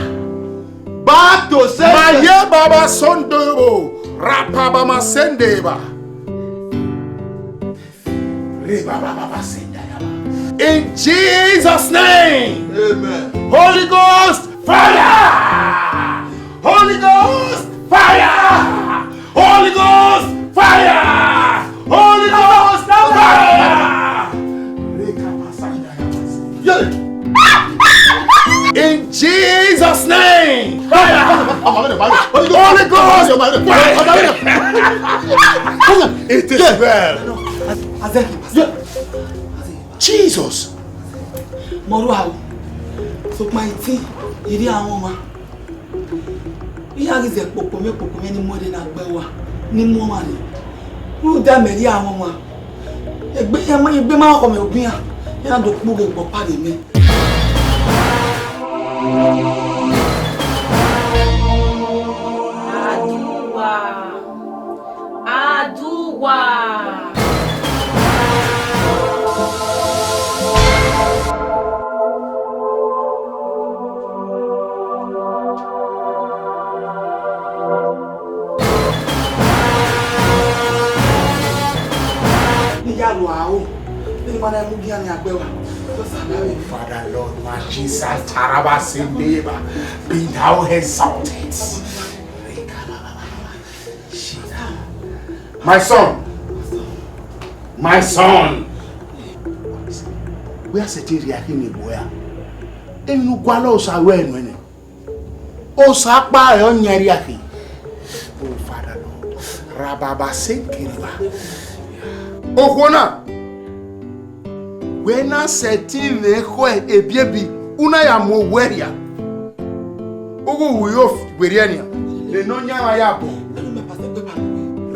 Back to sender. Maye baba sondo yobo. Rapa bama sende ba. Re baba baba sende ya ba. In Jesus' name. Amen. Holy Ghost fire! Holy Ghost fire! Holy Ghost fire! Holy Ghost fire! Yeah. In Jesus' name. Fire! Holy Ghost fire! It is well. Jesus. Mọrua o, sokpan iti, iri àwọn ọmọ. Iran ghi zẹ kpokpo mwẹ, kpokpo mwẹ ne I mu ẹre na gbe ẹe ua, ne I mu ọmwa rre. Rhunmwuda mẹ rhie amwẹ ọmwa. Egbe, egbe ma khọ mwẹ obian, iran do kpughe egbe ọpa rre mẹ. Aduwa. Aduwa. Ne I ya ru aro, ne I ma na mu gian ni agbẹ wa. Father Lord, my Jesus, Taraba Sendeba, be thou exalted. My son, my son, wẹ a sẹtin rhie akhi ne egbe ua? Emwi ne u gualọ Osa ruẹ nuẹn nẹ. Osa ọkpa ọre ọ yan rhie akhi. Oh, Father Lord, rababa se kere ba. Okhuo na, wẹ na sẹtin mwẹ ekhọe ebiebi, u na ya mu owẹ rhia. Ughughu yo werriẹ nian, ne Nọyaẹnmwa ya bọ.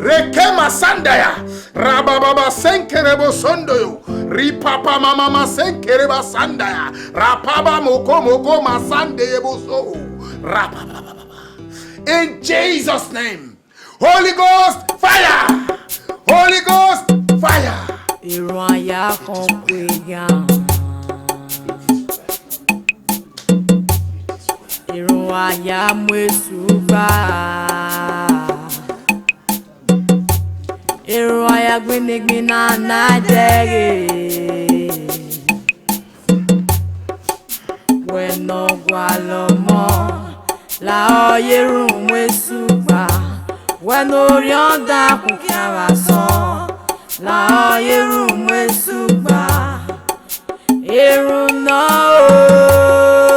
Reke ma sanda ya, rabababa sẹnkerebo sondoyo, Ripapa mama ma se kere ba sanda ya. Rapaba moko moko ma sande ye bo so. Rapapa. In Jesus' name. Holy Ghost fire. Holy Ghost fire. Erhunmwu a ya khọn kue yan. Erhunmwu a ya mu esu gba. Erhunmwu a ya gbinna igbinna na dẹghe. Wẹ ne ọ gualọ ọmọ, lahọ ye erhunmwu esu gba. Wẹ ne orhiọn dan khun khian vbe asọn, lahọ ye erhunmwu esu gba. Erhunmwu nọ o.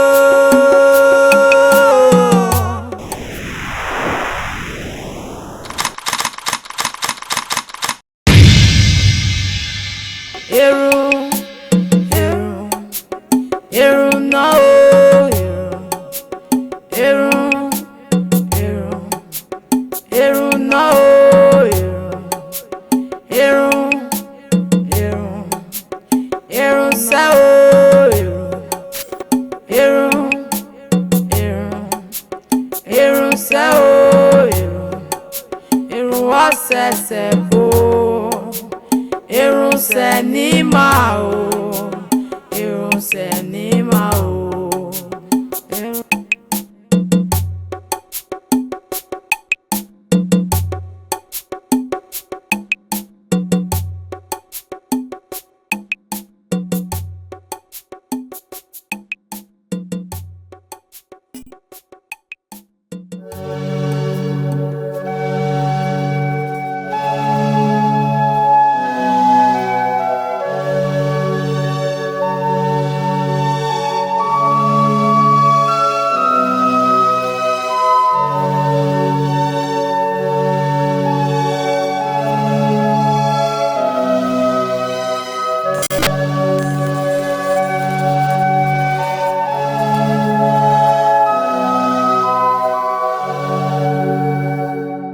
Erhunmwu, erhunmwu, erhunmwu nọ o, erhunmwu, erhunmwu, erhunmwu, erhunmwu nọ o, erhunmwu, erhunmwu, erhunmwu, erhunmwu sẹ o, erhunmwu, erhunmwu, erhunmwu. Erhunmwu sẹ o, erhunmwu, erhunmwu ọsẹsẹ bo, erhunmwu sẹ ne ima o, erhunmwu sẹ ne